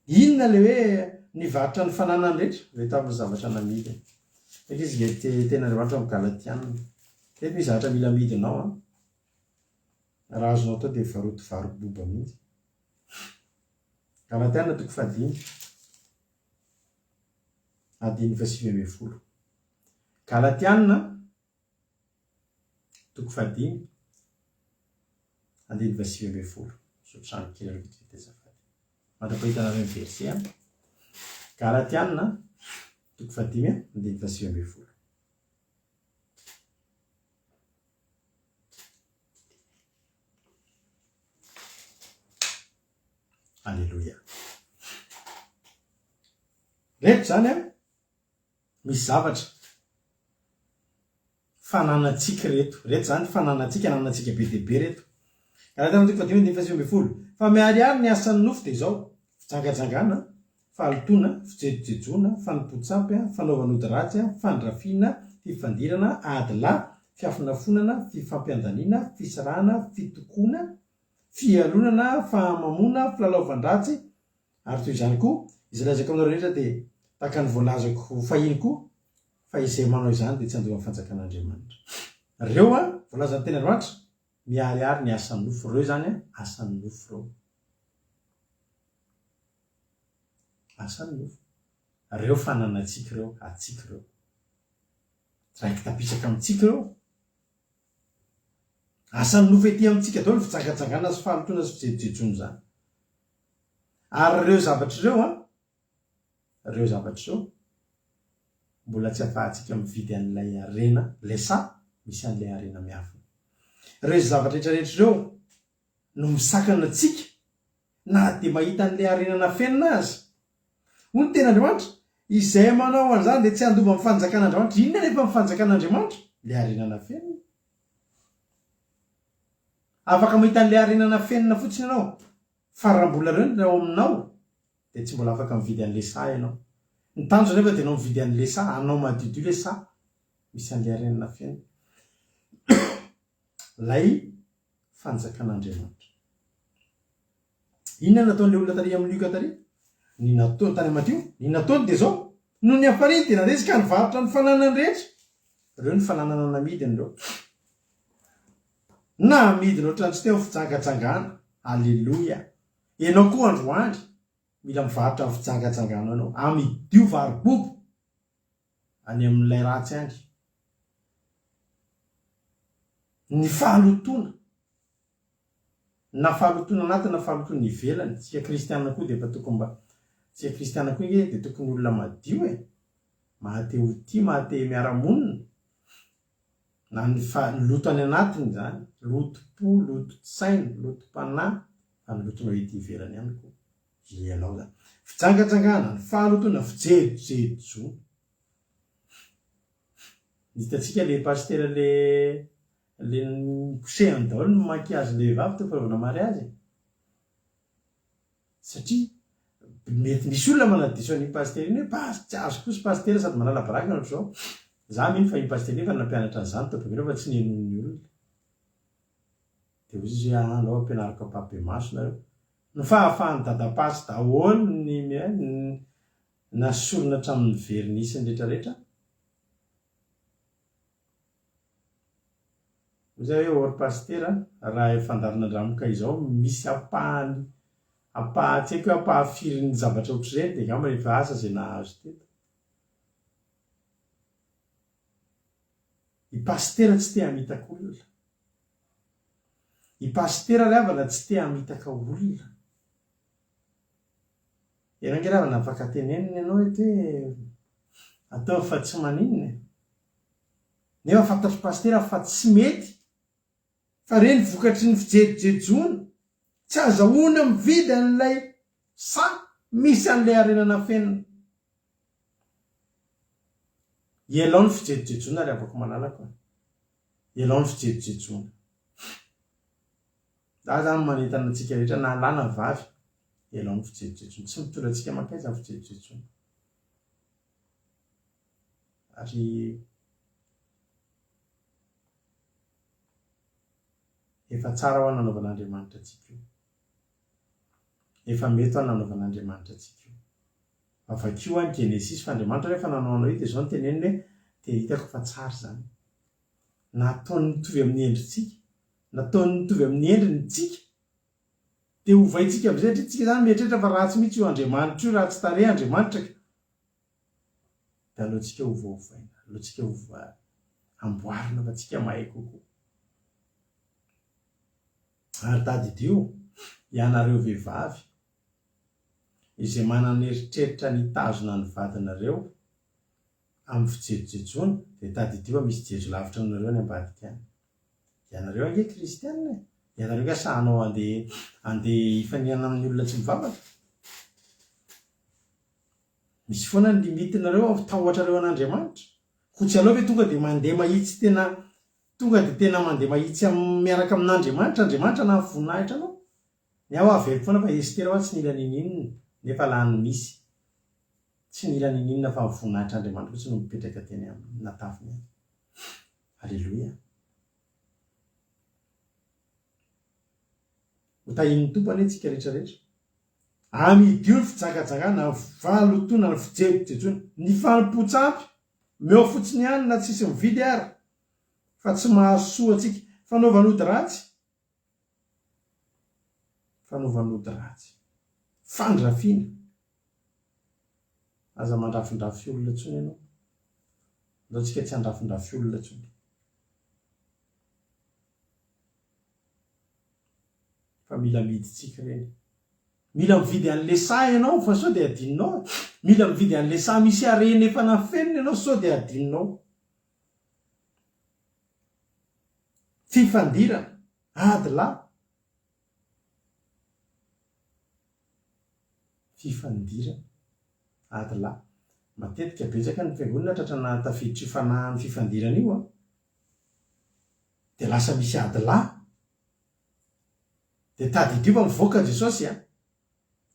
Inona ilay hoe nivarotra ny fananany rehetra? Ireto avy ny zavatra namidiny. Eto izy ilay tenin'Andriamanitra ao amin'ny Galatiana. Ireto misy zavatra mila amidinao an. Raha azonao atao dia varoty varo-boba mihitsy. Galatiana toko fahadimy. Andininy fahasivy ambin'ny folo. Galatiana Toko fahadimy, andininy fahasivy ambin'ny folo. Misotro rano kely aloha vetivety azafady. Mandra-pahita anareo ny verset an. Galatiana, toko fahadimy, andininy fahasivy ambin'ny folo. Aleloia. Reto zany an, Misy zavatra fananantsika ireto. Ireto izany fananantsika, ananantsika be dia be ireto. Galatiana toko fahadimy andininy fahasivy ambin'ny folo. Fa miharihary ny asan'ny nofo dia izao, fijangajangana, fahalotoana, fijejojejoana, fanompoan-tsampy, fanaovana ody ratsy, fandrafiana, fifandirana, ady lahy, fiafonafonana, fifampiandaniana, fisarahana, fitokoana, fialonana, fahamamoana, filalaovan-dratsy, Ary toy izany koa, izay lazaiko aminareo rehetra dia tahaka ny voalazako fahiny koa, fa izay manao izany dia tsy handova ny fanjakan'Andriamanitra. Ireo an, voalazan'ny Tenin'Andriamanitra. Miharihary ny asan'ny nofo. Ireo izany asan'ny nofo ireo. Asan'ny nofo. Ireo fananantsika ireo, antsika ireo. Raiki-tapisaka amintsika ireo. Asan'ny nofo ety amintsika daholo ny fijangajangana sy fahalotoana sy fijejojejoana izany. Ary ireo zavatra ireo an, ireo zavatra ireo, mbola tsy afahantsika mividy an'ilay harena, ilay saha misy an'ilay harena miafina. Ireo zavatra rehetra rehetra ireo no misakana antsika na dia mahita an'ilay harena nafenina aza. Hoy ny Tenin'Andriamanitra, Izay manao an'izany dia tsy handova ny fanjakan'Andriamanitra. Inona anefa ny fanjakan'Andriamanitra? Ilay harena nafenina. Afaka mahita an'ilay harena nafenina fotsiny ianao, fa raha mbola ireo no ao aminao, dia tsy mbola afaka mividy an'ilay saha ianao. Ny tanjona anefa dia ianao mividy an'ilay saha, anao madiodio ilay saha misy an'ilay harena nafenina. Ilay fanjakan'Andriamanitra. Inona no nataon'ilay olona tary amin'i Lioka tary? Ny nataony tany Matio? Ny nataony dia izao, Nony niafariny dia nandresy ka nivarotra ny fananany rehetra. Ireo ny fananana namidiny ireo. Namidiny ohatran'ny tsy teo ny fijangajangana. Aleloia! Ianao koa androany, mila mivarotra ny fijangajangana anao. Amidio varobobo any amin'ilay ratsy any. Ny fahalotoana. Na fahalotoana anaty na fahalotoana ivelany, tsika kristiana koa dia efa tokony mba, tsika kristiana koa ange dia tokony olona madio e! Maha te ho tia, maha te miara-monina, na ny fa, ny loto any anatiny izany, lotom-po, loton-tsaina, lotom-panahy, fa ny lotonao ety ivelany ihany koa, ianao izany. Fijangajangana, ny fahalotoana, fijejojejoana. Hitantsika le pasitera le le nikosehany daholo ny maquillage ny vehivavy teo fanaovana mariage e. Satria mety misy olona manadiso an'iny pasitera iny hoe pas tsy azo kosa pasitera sady manala baraka ny ohatr'izao. Za mino fa iny pasitera iny efa nampianatra an'izany tao am-piangonana fa tsy nihenoin'ny olona. Dia hoy izy hoe ah alao ampianariko ampahibemaso nareo. Ny fahafahan'i dadapasy daholo ny nasorina hatramin'ny vernisy ny retraretra. Hoy zay hoe or pasitera raha fandalinandramoka izao misy ampahany ampaha tsy haiko hoe ampahafirin'ny zavatra ohatr'ireny dia angamba efa asa izay nahazo teto. I pasitera tsy te hamitaka olona. I pasitera ry havana tsy te hamitaka olona. Ianao ange ry havana afaka tenenina ianao eto hoe ataovy fa tsy maninona e. Nefa fantatr'i Pasitera fa tsy mety fa ireny vokatry ny fijejojejoana, tsy azahoana mividy an'ilay saha misy an'ilay harena nafenina. Ialao ny fijejojejoana ry havako malalako a. Ialao ny fijejojejoana. Za zany manentana antsika rehetra na lahy na vavy, ialao ny fijejojejoana. Tsy mitondra antsika mankaiza ny fijejojejoana. Ary efa tsara hoa nanaovan'Andriamanitra antsika io. Efa mety hoa nanaovan'Andriamanitra antsika io. Fa vakio hoa ny Genesisy fa Andriamanitra rehefa nanao anao io dia izao no teneniny hoe dia hitako fa tsara izany. Nataony mitovy amin'ny endritsika. Nataony mitovy amin'ny endriny tsika. Dia ovaintsika amin'izay satria tsika izany mieritreritra fa ratsy mihitsy io Andriamanitra io, ratsy tarehy Andriamanitra ka. Dia aleontsika hovaovaina, aleontsika hova amboarina fa tsika mahay kokoa. Ary tadidio, ianareo vehivavy, izay manana eritreritra ny hitazona ny vadinareo amin'ny fijejojejoana, dia tadidio fa misy jejo lavitra anareo any ambadika any. Ianareo ange kristiana e! Ianareo angaha sahanao handeha handeha hifaninana amin'ny olona tsy mivavaka? Misy foana ny limite nareo ao tahotrareo an'Andriamanitra. Koa tsy aleo ve tonga dia mandeha mahitsy tena tonga dia tena mandeha mahitsy miaraka amin'Andriamanitra, Andriamanitra na voninahitra anao. Ny ahy hoa averiko foana fa Estera hoa tsy nila ninininona nefa lany misy. Tsy nila ninininona fa ny voninahitr'Andriamanitra fotsiny no mipetraka teny aminy natafiny azy. Aleloia. Ho tahian'ny Tompo anie tsika rehetra rehetra. Amidio ny fijangajangana, ny fahalotoana, ny fijejojejoana, ny fanompoan-tsampy, meo fotsiny ihany na tsisy mividy ary, fa tsy mahasoa antsika. Fanaovana ody ratsy. Fanaovan'ody ratsy. Fandrafiana. Aza mandrafindrafy olona intsony ianao. Andao tsika tsy handrafindrafy olona intsony. Fa mila amidintsika ireny. Mila mividy an'le saha ianao fa sao dia adinonao e. Mila mividy an'le saha misy harena efa nafenina ianao sao dia adinonao. Fifandirana, ady lahy. Fifandirana, ady lahy. Matetika betsaka ny fiangonana tratra nahatafiditra io fanahin'ny fifandirana io an. Dia lasa misy ady lahy. Dia tadidio fa mivoaka Jesosy an.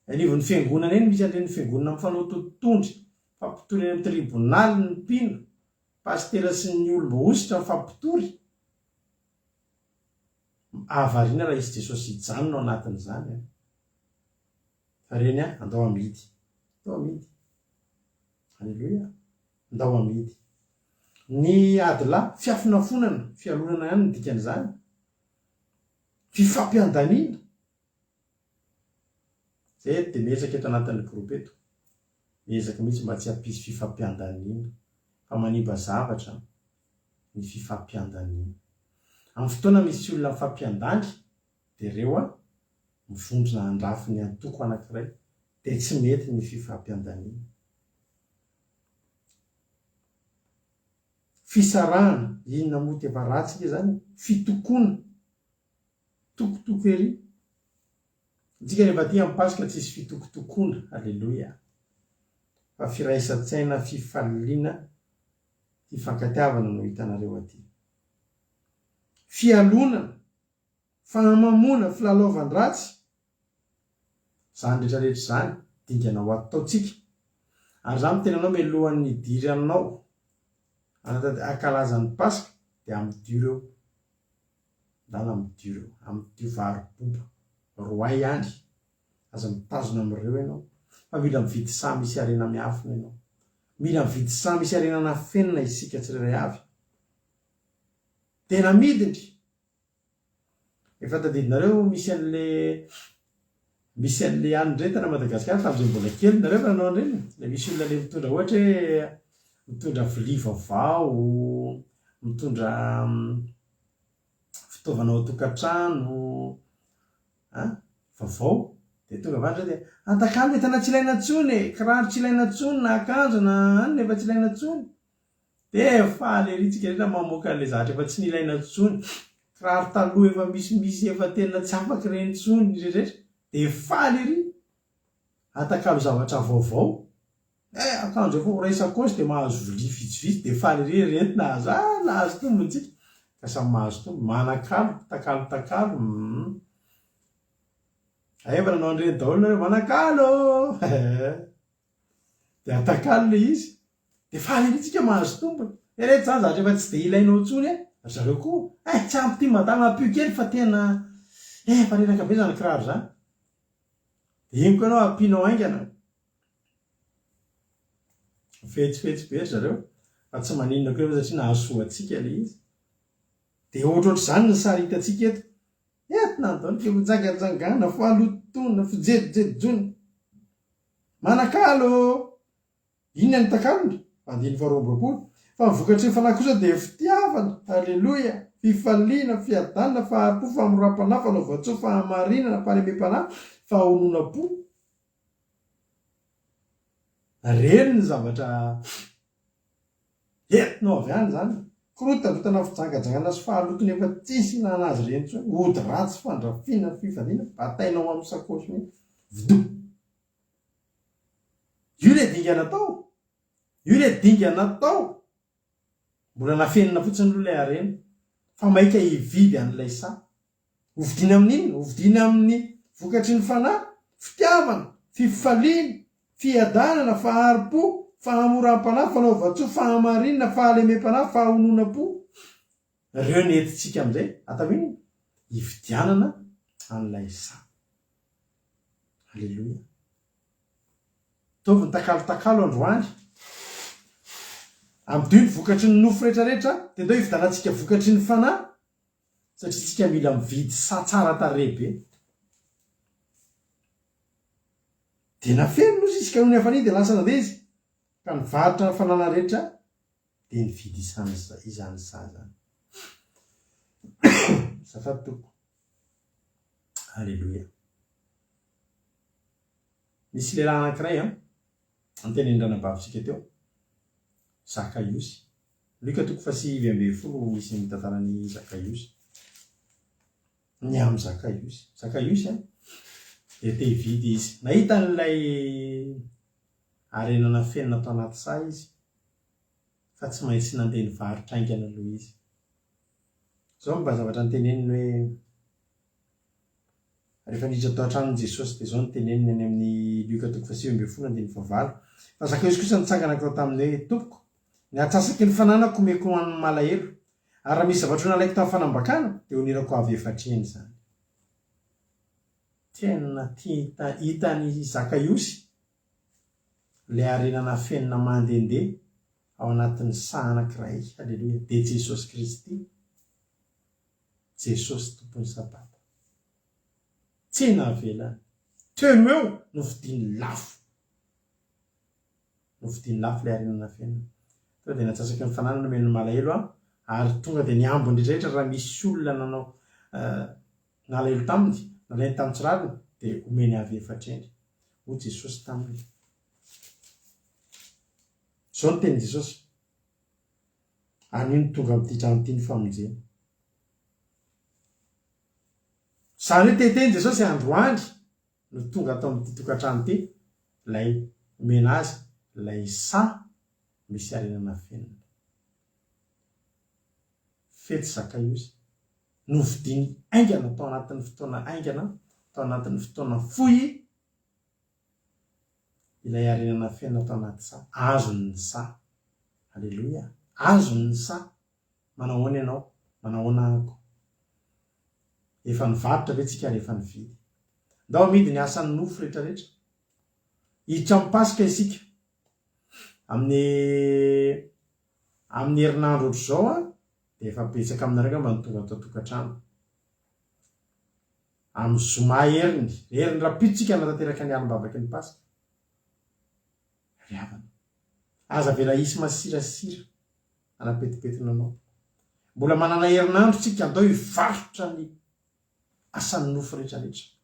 Anivon'ny fiangonana eny misy an'ireny fiangonana mifanao tototondry, mifampitory eny amin'ny tribonaly ny mpino, pasitera sy ny olom-boahosotra mifampitory. Ahavariana raha hisy Jesosy hijanona ao anatin'izany an. Fa reny an, andao amidy. Andao amidy. Aleloia. Andao amidy. Ny adilahy, fiafonafonana, fialonana ihany no dikan'izany. Fifampiandaniana. Zay eto dia miezaka eto anatin'ny groupe eto. Miezaka mihitsy mba tsy hampisy fifampiandaniana. Fa manimba zavatra ny fifampiandaniana. Amin'ny fotoana misy olona mifampiandany dia ireo a mivondrona handrafy ny antoko anankiray dia tsy mety ny fifampiandaniana. Fisarahana, inona moa ty efa ratsy nge zany e, fitokoana, tokotoko ery. Antsika rehefa aty amin'ny Paska tsisy fitokotokoana, aleloia, fa firaisan-tsaina, fifaliana, fifankatiavana no hitanareo aty. Fialonana, fahamamoana, filalaovan-dratsy, izany rehetra rehetra izany dingana ho ataontsika. Ary izaho miteny anao mialohan'ny hidiranao hankalaza ny Paska dia amidio ireo, ndana amidio ireo, amidio vary boba, roay ihany. Aza mitazona amin'ireo ianao fa mila mividy saha misy harena miafina ianao. Mila mividy saha misy harena nafenina isika tsirairay avy. Dia namidiny. Efa tadidinareo misy an'le misy an'le anona ireny tany Madagasikara tamin'izay mbola kely nareo efa nanao an'ireny? Le misy olona le mitondra ohatra hoe mitondra vilia vaovao, mitondra fitaovana ao an-tokantrano, An! Vaovao? Dia tonga avy any zay dia, antakalo entana tsy ilaina intsony e! Kiraro tsy ilaina intsony na akanjo na anona efa tsy ilaina intsony. Dia faly ery tsika rehetra mamoaka an'ilay zavatra efa tsy nilaina intsony. Kiraro taloha efa misimisy efa tena tsy afaka ireny intsony rehetrarehetra. Dia faly ery. Atakalo zavatra vaovao. Eh! Akanjo efa ho iray sakaosy dia mahazo vilia vitsivitsy dia faly ery ireto nahazo ah! Nahazo tombony tsika. Ka samy mahazo tombony. Manakalo, takalo takalo, humm. Efa nanao an'ireny daholo nareo, manakalo! Dia atakalo ilay izy. Dia faly ery tsika mahazo tombony. Ireto izany zavatra efa tsy dia ilainao intsony eh! Ry zareo koa, eh! Tsy ampy ity madama, ampio kely fa tena eh! Efa reraka be izany kiraro izany. Dia iny koa ianao ampianao haingana. Fetsifetsy be ry zareo fa tsy maninona koa nefa satria nahasoa antsika ilay izy. Dia ohatrohatr'izany ny sary hitantsika eto. Entina any daholo ke fijangajangana, fahalotoana, fijejojejoana. Manakalo! Inona ny takalony? Andininy faharoa amby roapolo. Fa ny vokatry ny fanahy kosa dia fitiavana, haleloia, fifaliana, fiadanana, fahari-po, famoram-panahy, fanaovan-tsoa, fahamarinana, fahalemem-panahy, fahononam-po. Reny ny zavatra entinao avy any izany. Korontandrotana fijangajangana sy fahalotona efa tsisy ilana azy ireny intsony. Ody ratsy, fandrafiana, fifaliana, batainao amin'ny sakaosy mihitsy. Vdou. Io ilay dingana atao. Io ilay dingana atao. Mbola nafenina fotsiny aloha ilay harena. Fa maika hividy an'ilay saha. Hovidiana amin'ny inona? Hovidiana amin'ny vokatry ny fanahy, fitiavana, fifaliana, fiadanana, fahari-po, fahamoram-panahy, fanaovan-tsoa, fahamarinana, fahalemem-panahy, fahononam-po. Ireo no entintsika amin'izay atao inona? Hividianana an'ilay saha. Aleloia. Ataovy ny takalotakalo androany. Amidio ny vokatry ny nofo rehetrarehetra, dia ndao hividianantsika vokatry ny fanahy. Satria tsika mila mividy saha tsara tarehy be. Dia nafenina ozy izy ka nony hafaliana dia lasa nandeha izy ka nivarotra ny fananany rehetra dia nividy izany izany saha izany. Azafady tompoko. Aleloia. Nisy lehilahy anankiray an, notenenin'ny ranabavintsika teo, Zakaiosy. Lioka toko fahasivy ambin'ny folo misy ny tantaran'i Zakaiosy. Ny amin'i Zakaiosy. Zakaiosy an, dia te hividy izy. Nahita an'ilay harena nafenina tao anaty saha izy, fa tsy maintsy nandeha nivarotra haingana aloha izy. Izao no mba zavatra noteneniny hoe, Rehefa niditra tao an-tranon'i Jesosy, dia izao no teneniny any amin'ny Lioka toko fahasivy ambin'ny folo andininy fahavalo, Fa Zakaiosy kosa nitsangana nankao taminy hoe, Tompoko, ny antsasaky ny fananako omeko ho an'ny malahelo, ary raha misy zavatra nalaiko tamin'ny fanambakana, dia honirako avy efatr'heny izany. Tena hitan'i Zakaiosy ilay harena nafenina mandehandeha ao anatin'ny saha anankiray, haleloia, dia Jesosy Kristy. Jesosy Tompon'ny Sabata. Tsena avelany. Teo no eo, novidiany lafo. Novidiany lafo ilay harena nafenina. Tonga dia natsasaky ny fananany nomeny ny malahelo aho, ary tonga dia ny ambiny rehetra raha misy olona nanao nalahelo taminy, nalainy tamin'ny tsy rariny, dia omeny avy efatr'endry. Hoy Jesosy taminy. Izao no tenin'i Jesosy. Anio no tonga amin'ity trano ity ny famonjena. Izany hoe te-hiteny Jesosy androany no tonga ato amin'ity tokantrano ity ilay omena azy ilay saha misy harena nafenina. Fetsy Zakaiosy. Novidiany haingana tao anatin'ny fotoana haingana, tao anatin'ny fotoana fohy Ilay harena nafenina tao anaty saha. Azony ny saha. Aleloia. Azony ny saha. Manahoana ianao? Manahoana ahako? Efa nivarotra ve tsika ary efa nividy? Ndao amidy ny asan'ny nofo retraretra. Hiditra amin'ny Paska isika. Amin'ny amin'ny herinandro ohatr'izao an, dia efa betsaka aminareo angamba no tonga ato an-tokantrano. Amin'ny zoma heriny, heriny rahampitso tsika hanatanteraka ny alim-bavaky ny Paska. Ry havana, aza avela hisy masirasira hanapetipetina anao. Mbola manana herinandro tsika, andao hivarotra ny asan'ny nofo rehetrarehetra.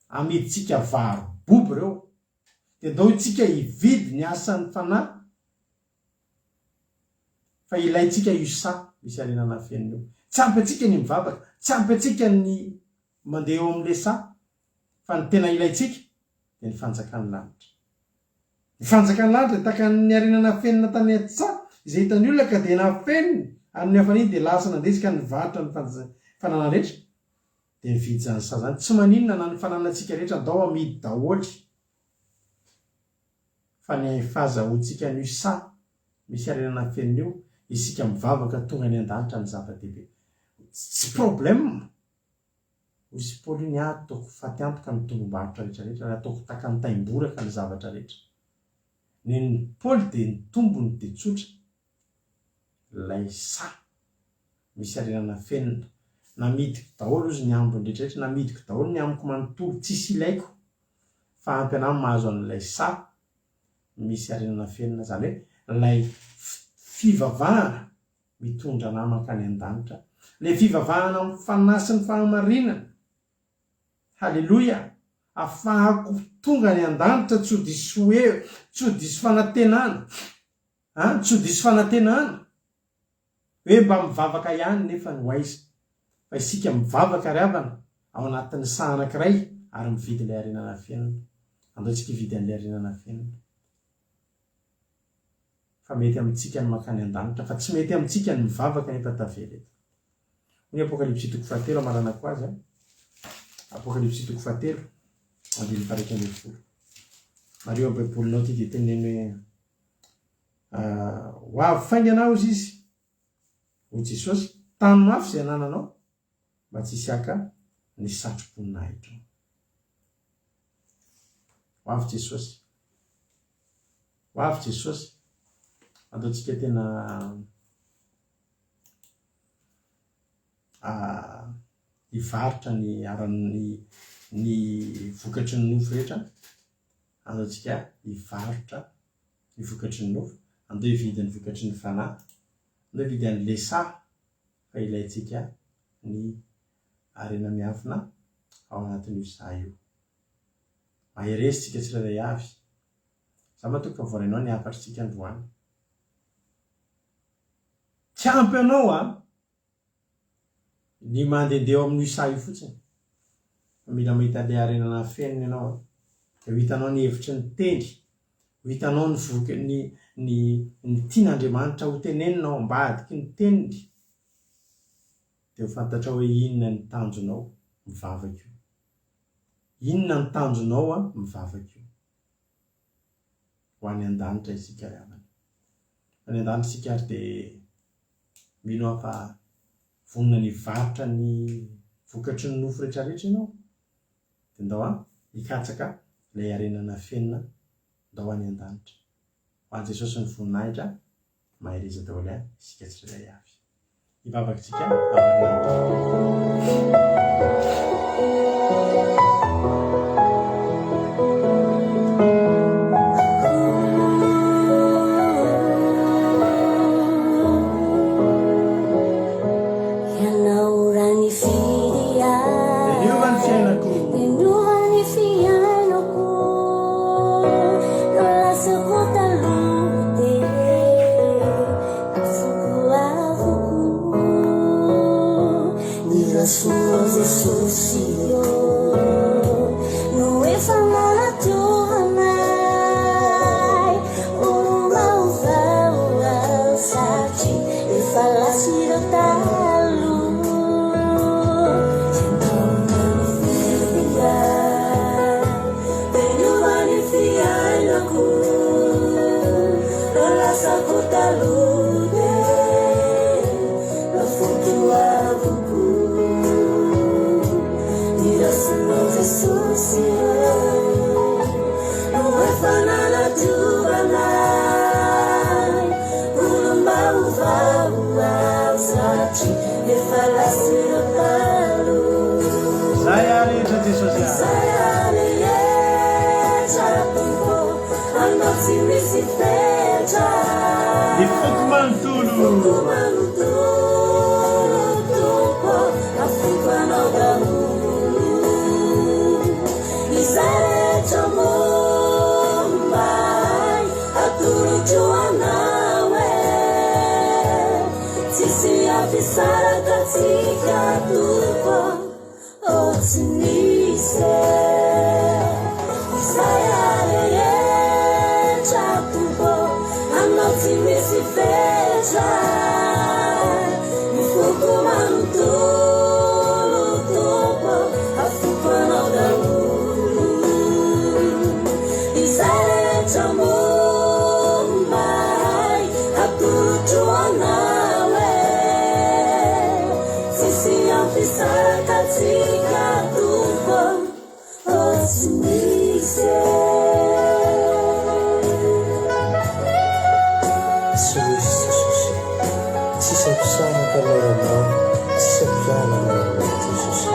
Amidintsika varo-bobo ireo, dia andao itsika hividy ny asan'ny fanahy Fa ilaintsika io saha misy harena nafenina io. Tsy ampy antsika ny mivavaka, tsy ampy antsika ny mandeha eo amin'ilay saha, fa ny tena ilaintsika dia ny fanjakan'ny lanitra. Ny fanjakan'ny lanitra dia tahaka ny harena nafenina tany an-tsaha izay hitan'ny olona ka dia nafeniny ary nony hafaliany dia lasa nandeha izy ka nivarotra ny fananany rehetra dia nividy izany saha izany. Tsy maninona na ny fananantsika rehetra andao amidy daholo. Fa ny fahazahoantsika an'io saha misy harena nafenina io, isika mivavaka tonga any an-danitra ny zava-dehibe. Tsy problème! Hoy sy Paoly io, ny ahy ataoko faty antoka ny tombom-barotra rehetra rehetra ary ataoko tahaka ny taim-boraka ny zavatra rehetra. Nen'i Paoly dia ny tombony dia tsotra, ilay saha misy harena nafenina. Namidiko daholo hozy ny ambiny rehetra rehetra, namidiko daholo ny amiko manontolo, tsisy ilaiko fa ampy anah mahazo an'ilay saha misy harena nafenina, izany hoe ilay fivavahana mitondra anah mankany an-danitra, ilay fivavahana amin'ny fanahy sy ny fahamarinana, haleloia, afahako tonga any an-danitra tsy ho diso hery, tsy ho diso fanantenana, an, tsy ho diso fanantenana. Hoe mba mivavaka ihany nefa ny ho aiza? Fa isika mivavaka ry havana ao anatin'ny saha anankiray ary mividy ilay harena nafenina. Andao tsika hividy an'ilay harena nafenina. Fa mety amintsika ny mankany an-danitra fa tsy mety amintsika ny mivavaka nefa tavela eto. Hoy ny Apokalypsy toko fahatelo amaranako azy an. Apokalypsy toko fahatelo andininy faha-11. Mariho amin'ny Baibolinao ity dia teneno hoe Ho avy faingana aho, hozy izy, hoy Jesosy, tano mafy izay anananao, mba tsy hisy haka ny satroboninahitro. Ho avy Jesosy. Ho avy Jesosy. Ataontsika tena hivarotra ny aran'ny ny vokatry ny nofo rehetra. Andao tsika hivarotra ny vokatry ny nofo, andao hividy ny vokatry ny fanahy, andao hividy an'ilay saha fa ilaintsika ny harena miafina ao anatin'io saha io. Mahereza tsika tsirairay avy. Za matoky fa voarainao ny hafatritsika androany. Tsy ampy anao an! Ny mandehandeha ao amin'io saha io fotsiny. Fa mila mahita an'ilay harena nafenina ianao an. Dia ho hitanao ny hevitry ny teny. Ho hitanao ny voka, ny, ny, ny tian'Andriamanitra ho tenenina ao ambadiky ny teniny. Dia ho fantatrao hoe inona ny tanjonao mivavaka io. Inona ny tanjonao an mivavaka io. Ho any an-danitra isika ry havana. Ho any an-danitra isika ary dia mino aho fa vonona ny hivarotra ny vokatry ny nofo rehetrarehetra ianao. Dia ndao an, hikatsaka ilay harena nafenina, ndao any an-danitra. Ho an'i Jesosy ny voninahitra, mahereza daholo an, isika tsirairay avy. Hivavaka isika aorian'ny. Ianao raha nifidy ahy. Dia niova ny fiainako. Dia niova ny fiainako. No lasako taloha dia afoko afoko. Ny rasoa Jesosy ô no efa nanatona ahy. Olom-baovao aho satria efa lasa ireo taloha. Ianao no nifidy ahy, dia niova ny fiainako. Ireo lasako taloha dia nafoiko avokoa. Ny rasinao Jesosy ô. No efa nanadiovana ahy Olom-baovao aho satria efa lasa ireo taloha Izay aho rehetra Jesosy ah. Izay aho rehetra Tompo Anao tsy misy fetra Ny foko manontolo. Ny foko manontolo Tompo Afoiko anao daholo Izay rehetra momba ahy atolotro anao e Tsisy hampisaraka antsika Tompo ô tsy misy e Izay rehetra Tompo anao tsy misy fetra Ny foko manontolo Tompo Afoko anao daholo Izay rehetra momba ahy Atolotro anao e Tsisy hampisaraka antsika Tompo ô Tsy misy e. Tsy misy Jesosy Tsisy hampisaraka anay aminao Tsisy hampiala anay aminao Jesosy.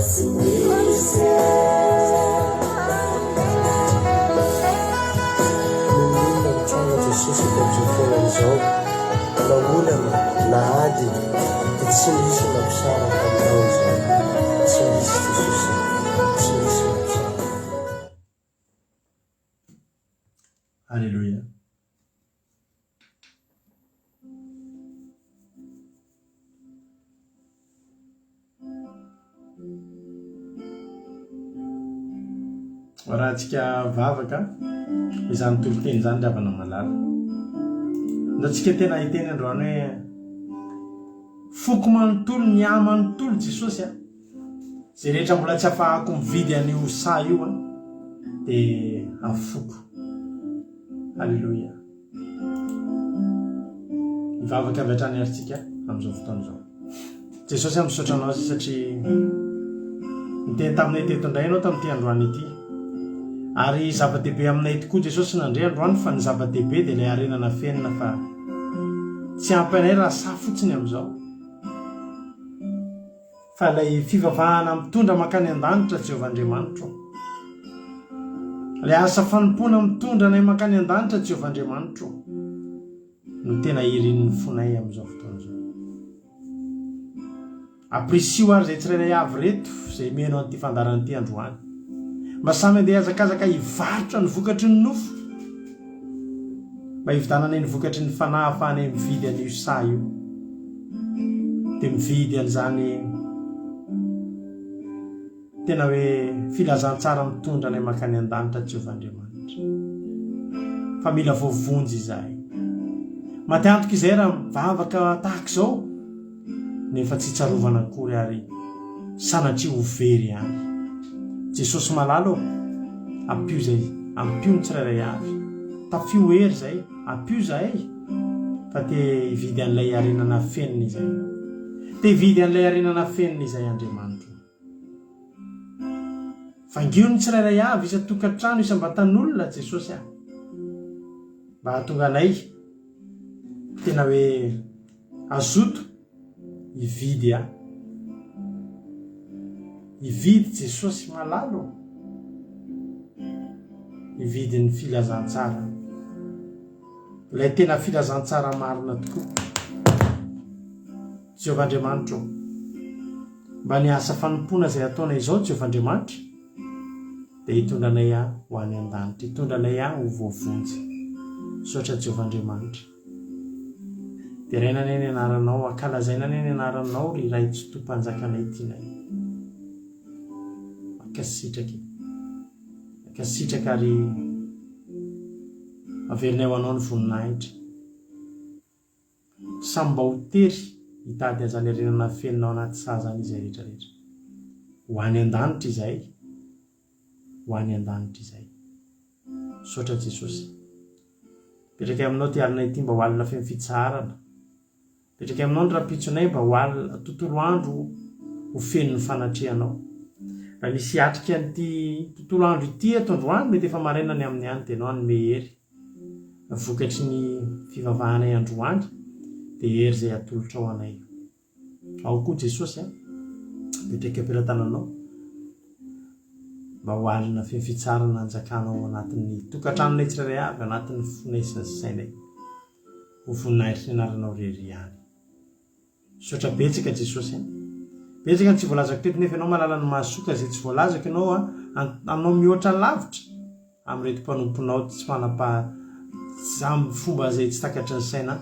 tsy misy e. N'inon'inona mitranga Jesosy eto amin'izao fiainana izao, na olana na ady dia tsy misy mampisaraka aminao izany, tsy misy Jesosy, tsy misy mampisaraka. Aleloia. Arahantsika vavaka izany toriteny izany ry havana malala. Ndao tsika tena hiteny androany hoe foko manontolo ny ahy manontolo Jesosy a. Izay rehetra mbola tsy afahako mividy an'io saha io an, dia afoko. Aleloia. Hivavaka avy hatrany ary tsika amin'izao fotoana izao. Jesosy aho misaotra anao zay satria niteny taminay teto indray ianao tamin'ity androany ity. Ary zava-dehibe aminay tokoa Jesosy nandre androany fa ny zava-dehibe dia ilay harena nafenina fa tsy ampy anay raha saha fotsiny amin'izao. Fa ilay fivavahana mitondra mankany an-danitra, Jehovah Andriamanitro. Ilay asa fanompoana mitondra anay mankany an-danitra, Jehovah Andriamanitro, no tena irin'ny fonay amin'izao fotoana izao. Ampirisiho ary izay tsirairay avy ireto izay mihaino an'ity fandaharana ity androany. Mba samy handeha hihazakazaka hivarotra ny vokatry ny nofo. Mba hividananay ny vokatry ny fanahy ahafahanay mividy an'io saha io. Dia mividy an'izany tena hoe filazantsara mitondra anay mankany an-danitra Jehovah Andriamanitra. Fa mila voavonjy izahay. Maty antoka izay raha mivavaka tahaka izao. nefa tsy tsarovana akory ary sanatria ho very ihany. Jesosy malala ô, ampio izay, ampio ny tsirairay avy. Tafio hery izay, ampio izahay fa te hividy an'ilay harena nafenina izay. Te hividy an'ilay harena nafenina izay Andriamanitro. Vangio ny tsirairay avy isan-tokantrano isam-batan'olona Jesosy a. Mba hahatonga anay tena hoe Azoto hividy ahy. Hividy Jesosy malala ô. Hividy ny filazantsara. Ilay tena filazantsara marina tokoa. Jehovah Andriamanitra ô. Mba ny asa fanompoana izay ataonay izao Jehovah Andriamanitra dia hitondra anay ho any an-danitra, hitondra anay ho voavonjy. Misaotra Jehovah Andriamanitra. Deraina anie ny anaranao, ankalazaina anie ny anaranao ry Ray Tsitoha Mpanjakanay tianay. Mankasitraka e. Mankasitraka ary averinay ho anao ny voninahitra. Samy mba ho tery hitady an'izany harena nafenina ao anaty saha izany izay rehetra rehetra. Ho any an-danitra izahay, ho any an-danitra izahay. Misaotra Jesosy. Mipetraka aminao ity alina ity mba ho alina feno fitsaharana. Mipetraka aminao ny rahampitsonay mba ho alina, tontolo andro ho feno ny fanatrehanao. Raha misy hiatrika an'ity tontolo andro ity eto androany, mety efa maraina ny amin'ny any, dia ianao hanome hery. Vokatry ny fivavahanay androany, dia hery izay atolotrao anay. Ao koa Jesosy a, mipetraka eo am-pelatananao mba ho alina feno fitsarana hanjakanao ao anatin'ny tokantranonay tsirairay avy, ao anatin'ny fonay sy ny sainay. Ho voninahitry ny anaranao irery ihany. Misaotra betsaka Jesosy a. Betsaka ny tsy voalazako teto nefa ianao mahalala ny mahasoa ka izay tsy voalazako ianao a, anao mihoatra lavitra amin'ireto mpanomponao tsy manam-paha amin'ny fomba izay tsy takatry ny saina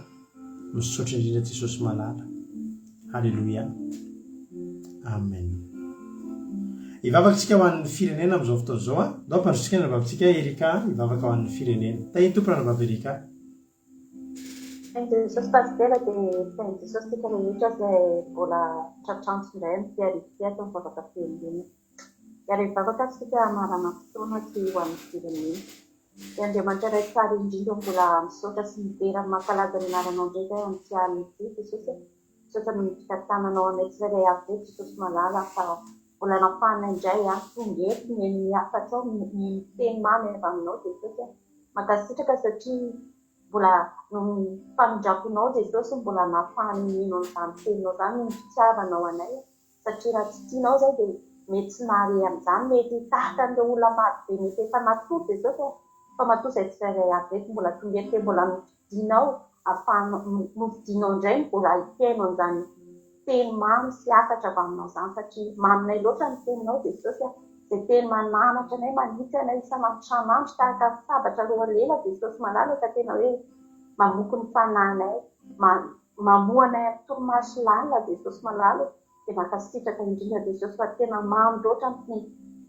Misaotra indrindra Jesosy malala. Haleloia. Amen. Hivavaka isika ho an'ny firenena amin'izao fotoana izao. Ndao ampandrosotsika ny anabavintsika Erika hivavaka ho an'ny firenena. Tahin'ny Tompo ranabavy Erika. Tahin'i Jesosy Pasitera dia tahin'i Jesosy tsika rehetra izay mbola tratrantso indray amin'ity hariva ity ato amin'ny vavaka firenena. Hiara-hivavaka isika hamarana fotoana sy ho an'ny firenena. Ry Andriamanitra Ray tsara indrindra mbola misaotra sy midera ny mankalaza ny anaranao indray izahay amin'ity alina ity Jesosy a! Misaotra noho ny fitantananao anay tsirairay avy ireto Jesosy malala fa mbola nafahanay indray a! Tonga eto mihaino ny hafatrao mihaino ny teny mamy avy aminao Jesosy a! Mankasitraka satria mbola noho ny famindramponao Jesosy mbola nafahanay nino an'izany teninao izany noho ny fitiavanao anay a! Satria raha tsy tianao izay dia mety tsy nahare an'izany, mety tahaka an'ireo olona maro be mety efa natory Jesosy e, fa matoa izay tsirairay avy ireto mbola tonga eto dia mbola nofidinao ahafahanao, nofidinao indray ny mbola hihaino an'izany teny mamy sy hafatra avy aminao izany satria maminay loatra ny teninao Jesosy a, izay teny mananatra anay, manitsy anay isan'andro isan'andro tahaka ny sabatra roa lela Jesosy malala ka tena hoe mamoky ny fanahinay, mamoha anay amin'ny torimaso lalina Jesosy malala e. Dia mankasitraka indrindra Jesosy fa tena mamy loatra ny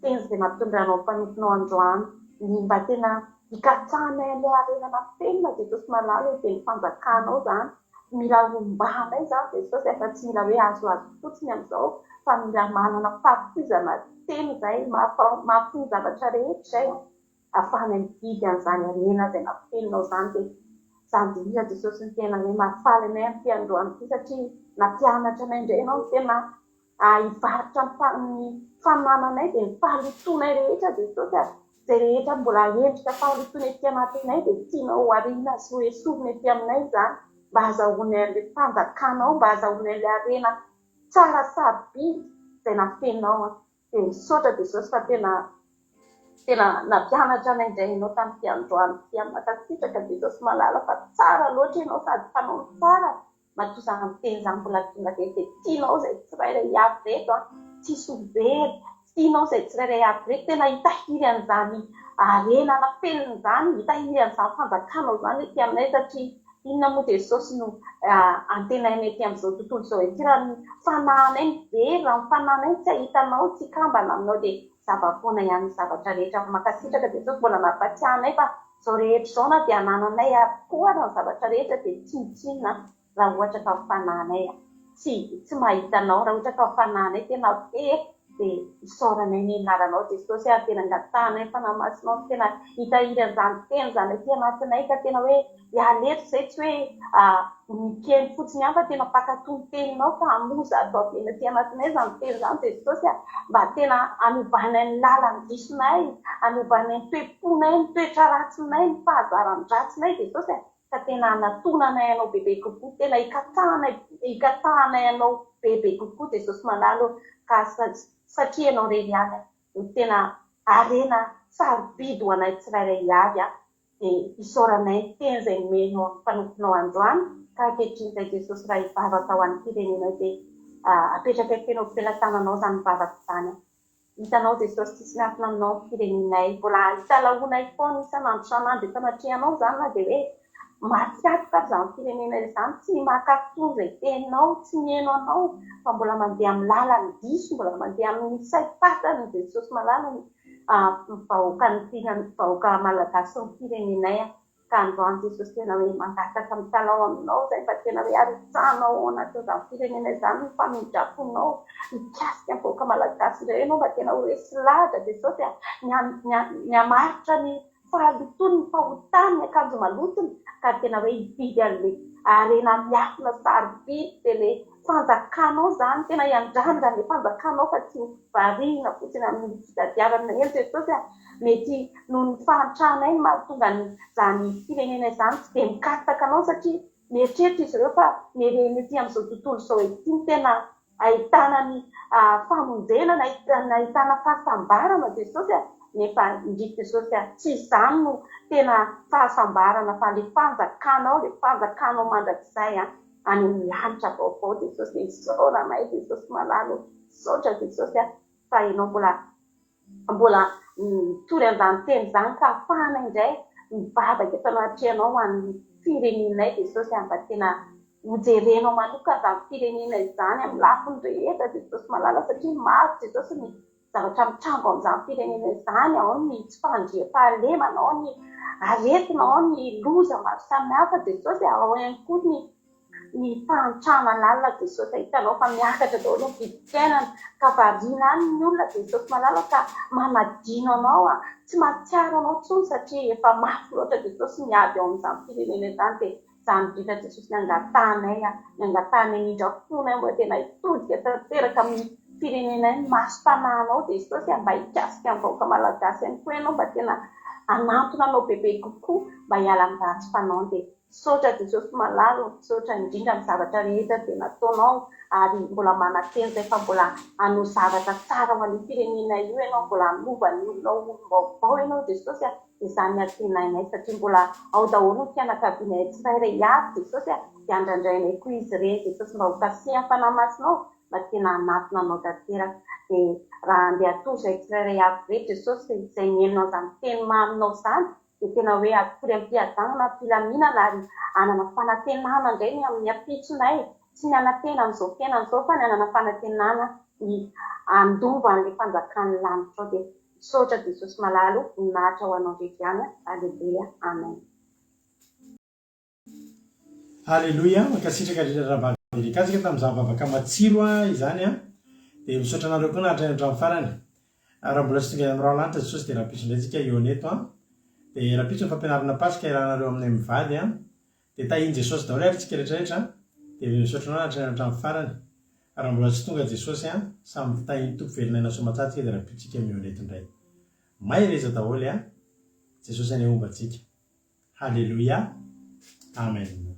teny izay nampitondranao ny mpanomponao androany. Ny mba tena hikatsahanay an'ilay harena nafenina Jesosy malala e, dia ny fanjakanao izany. Mila rombahanay izany Jesosy fa tsy mila hoe azoazo fotsiny amin'izao fa mila manana fahafoizana tena izay, mahafoy ny zavatra rehetra izay. Afahana mividy an'izany harena izay nampiheninao izany dia izany indrindra Jesosy no tena hoe mahafaly anay amin'ity androany ity satria nampianatra anay indray ianao ny tena hivarotra ny fanananay dia ny fahalotoanay rehetra Jesosy a! Izay rehetra mbola endrika fahalotoana ety anatinay dia tianao ho ariana sy ho esorina ety aminay izany mba hazahoanay an'ilay fanjakanao, mba hazahoanay ilay harena tsara sarobidy izay nafeninao. Dia misaotra Jesosy fa tena tena nampianatra anay indray ianao tamin'ity androany ity. Mankasitraka Jesosy malala fa tsara loatra ianao sady mpanao ny tsara. Matoa izany teny izany mbola tonga teto dia tianao izay tsirairay avy ireto an, tsisy ho very, tianao izay tsirairay avy ireto tena hitahiry an'izany harena nafenina izany, hitahiry an'izany fanjakanao izany ety aminay satria Inona moa Jesosy no antenainay ety amin'izao tontolo izao ety raha ny fanahinay no very, raha ny fanahinay no tsy hahita anao, tsy hikambana aminao dia zava-poana ihany ny zavatra rehetra. Mankasitraka Jesosy mbola nampatsiahy anay fa izao rehetra izao na dia anananay avokoa ary ny zavatra rehetra dia tsinontsinona raha ohatra ka ny fanahinay tsy tsy mahita anao, raha ohatra ka ny fanahinay tena very dia isaoranay ny anaranao Jesosy ary tena angatahanay ny Fanahy Masinao tena hitahiry an'izany teny izany aty anatinay ka tena hoe hiala eto izay tsy hoe mikely fotsiny ihany fa tena mpankatò ny teninao ka hamoa zato avy eny aty anatinay izany teny izany Jesosy a, mba tena hanovanay ny lalan'ny disonay, hanovanay ny toe-ponay, ny toetra ratsinay, ny fahazaran-dratsinay Jesosy a, ka tena hanatonanay Anao bebe kokoa, tena hikatsahanay hikatsahanay Anao bebe kokoa Jesosy malala ô, ka satria Ianao irery ihany no tena harena sarobidy ho anay tsirairay avy a, dia isaoranay ny teny izay nomenao ny mpanomponao androany, ka ankehitriny izay Jesosy raha hivavaka ho an'ny firenenay dia apetrakay feno am-pelatananao izany vavaka izany a. Hitanao Jesosy tsisy miafina aminao ny firenenay. Mbola italahoanay foana isan'andro isan'andro eto anatrehanao izany na dia hoe maty atoka ary izany firenena izany, tsy mankatò izay teninao, tsy mihaino anao fa mbola mandeha amin'ny lalan'ny diso, mbola mandeha amin'ny saim-patany Jesosy malala ny vahoakan'ny vahoaka malagasy sy ny firenenay. Ka androany Jesosy tena hoe mangataka mitalaho aminao izay mba tena hoe arotsahanao ao anatin'izany firenena izany ny famindram-ponao mikasika ny vahoaka malagasy indray ianao mba tena ho resy lahatra Jesosy a, ny hamaritra ny fahalotoany, ny fahotany, ny akanjo malotony ka tena hoe hividy an'ilay harena miafina sarobidy dia ilay fanjakanao izany, tena hiandrandra an'ilay fanjakanao fa tsy ho variana fotsiny amin'ny fitadiavana eny Jesosy a. Mety noho ny fahantranay no mahatonga an'izany firenena izany tsy dia mikatsaka anao satria mieritreritra izy ireo fa ny harena ety amin'izao tontolo izao ety no tena ahitana ny famonjena na ahitana fahasambarana Jesosy a! Nefa indrisy Jesosy a, tsy izany no tena fahasambarana fa ilay fanjakanao, ilay fanjakanao mandrakizay any amin'ny lanitra vaovao Jesosy. Isaoranay Jesosy malala ô, misaotra Jesosy a fa ianao mbola mbola mitory an'izany teny izany ka ahafahana indray mivavaka eto anatrehanao ho an'ny firenenay Jesosy a, mba tena hojerenao manokana izany firenena izany amin'ny lafiny rehetra Jesosy malala satria maro Jesosy ny zavatra mitranga ao amin'izany firenena izany, ao ny tsy fahandriampahalemana, ao ny aretina, ao ny loza maro samihafa Jesosy a, ao ihany koa ny ny fahantrana lalina Jesosy a, hitanao fa miakatra daholo ny vidim-piainana ka variana any ny olona Jesosy malala ka manadino anao a, tsy mahatsiaro anao intsony satria efa mafy loatra Jesosy ny ady ao amin'izany firenena izany dia izany indrindra Jesosy ny angatahanay a, ny angatahanay indrindra-ponay mba tena hitodika tanteraka amin'ny firenenay ny masom-panahinao Jesosy a, mba hikasika ny vahoaka malagasy ihany koa ianao mba tena hanantona anao bebe kokoa mba hiala amin'ny ratsy fanaony dia. Misaotra Jesosy malala o, misaotra indrindra amin'ny zavatra rehetra izay nataonao ary mbola manantena izay fa mbola hanao zavatra tsara ho an'io firenena io ianao, mbola hanova ny olona ho olom-baovao ianao Jesosy a, dia izany no antenainay satria mbola ao daholo ny fianakavianay tsirairay avy Jesosy a, dia andrandrainay koa izy ireny Jesosy mba ho kasihan'ny Fanahy Masinao mba tena hanatona anao tanteraka, dia raha andeha hatory izay tsirairay avy ireto Jesosy izay mihaino an'izany teny maminao izany dia tena hoe hatory am-piadanana, am-pilaminana ary hanana fanantenana indray ny amin'ny ampitsonay, tsy ny hanantena amin'izao fiainana izao fa ny hanana fanantenana ny handova an'ilay fanjakan'ny lanitra ao. Dia misaotra Jesosy malala o, voninahitra ho anao irery ihany, Aleloia, Amen. Aleloia, mankasitraka indrindra Rahavavy Erika tsika tamin'izany vavaka matsiro izany an, dia misaotra anareo koa nahatrany hatramin'ny farany. Raha mbola tsy tonga any amin'ny rahona lanitra Jesosy dia rahampitso indray tsika hihaona eto an. Dia rahampitso ny fampianarana Paska iarahanareo aminay mivady an. Dia tahian'i Jesosy daholo ary tsika rehetra rehetra an. Dia misaotra anao nahatrany hatramin'ny farany. Raha mbola tsy tonga Jesosy an, samy tahian'ny Tompo velona aina soamantsara tsika dia rahampitso tsika mihaona eto indray. Mahereza daholo an. Jesosy anie homba antsika. Haleloia Amen.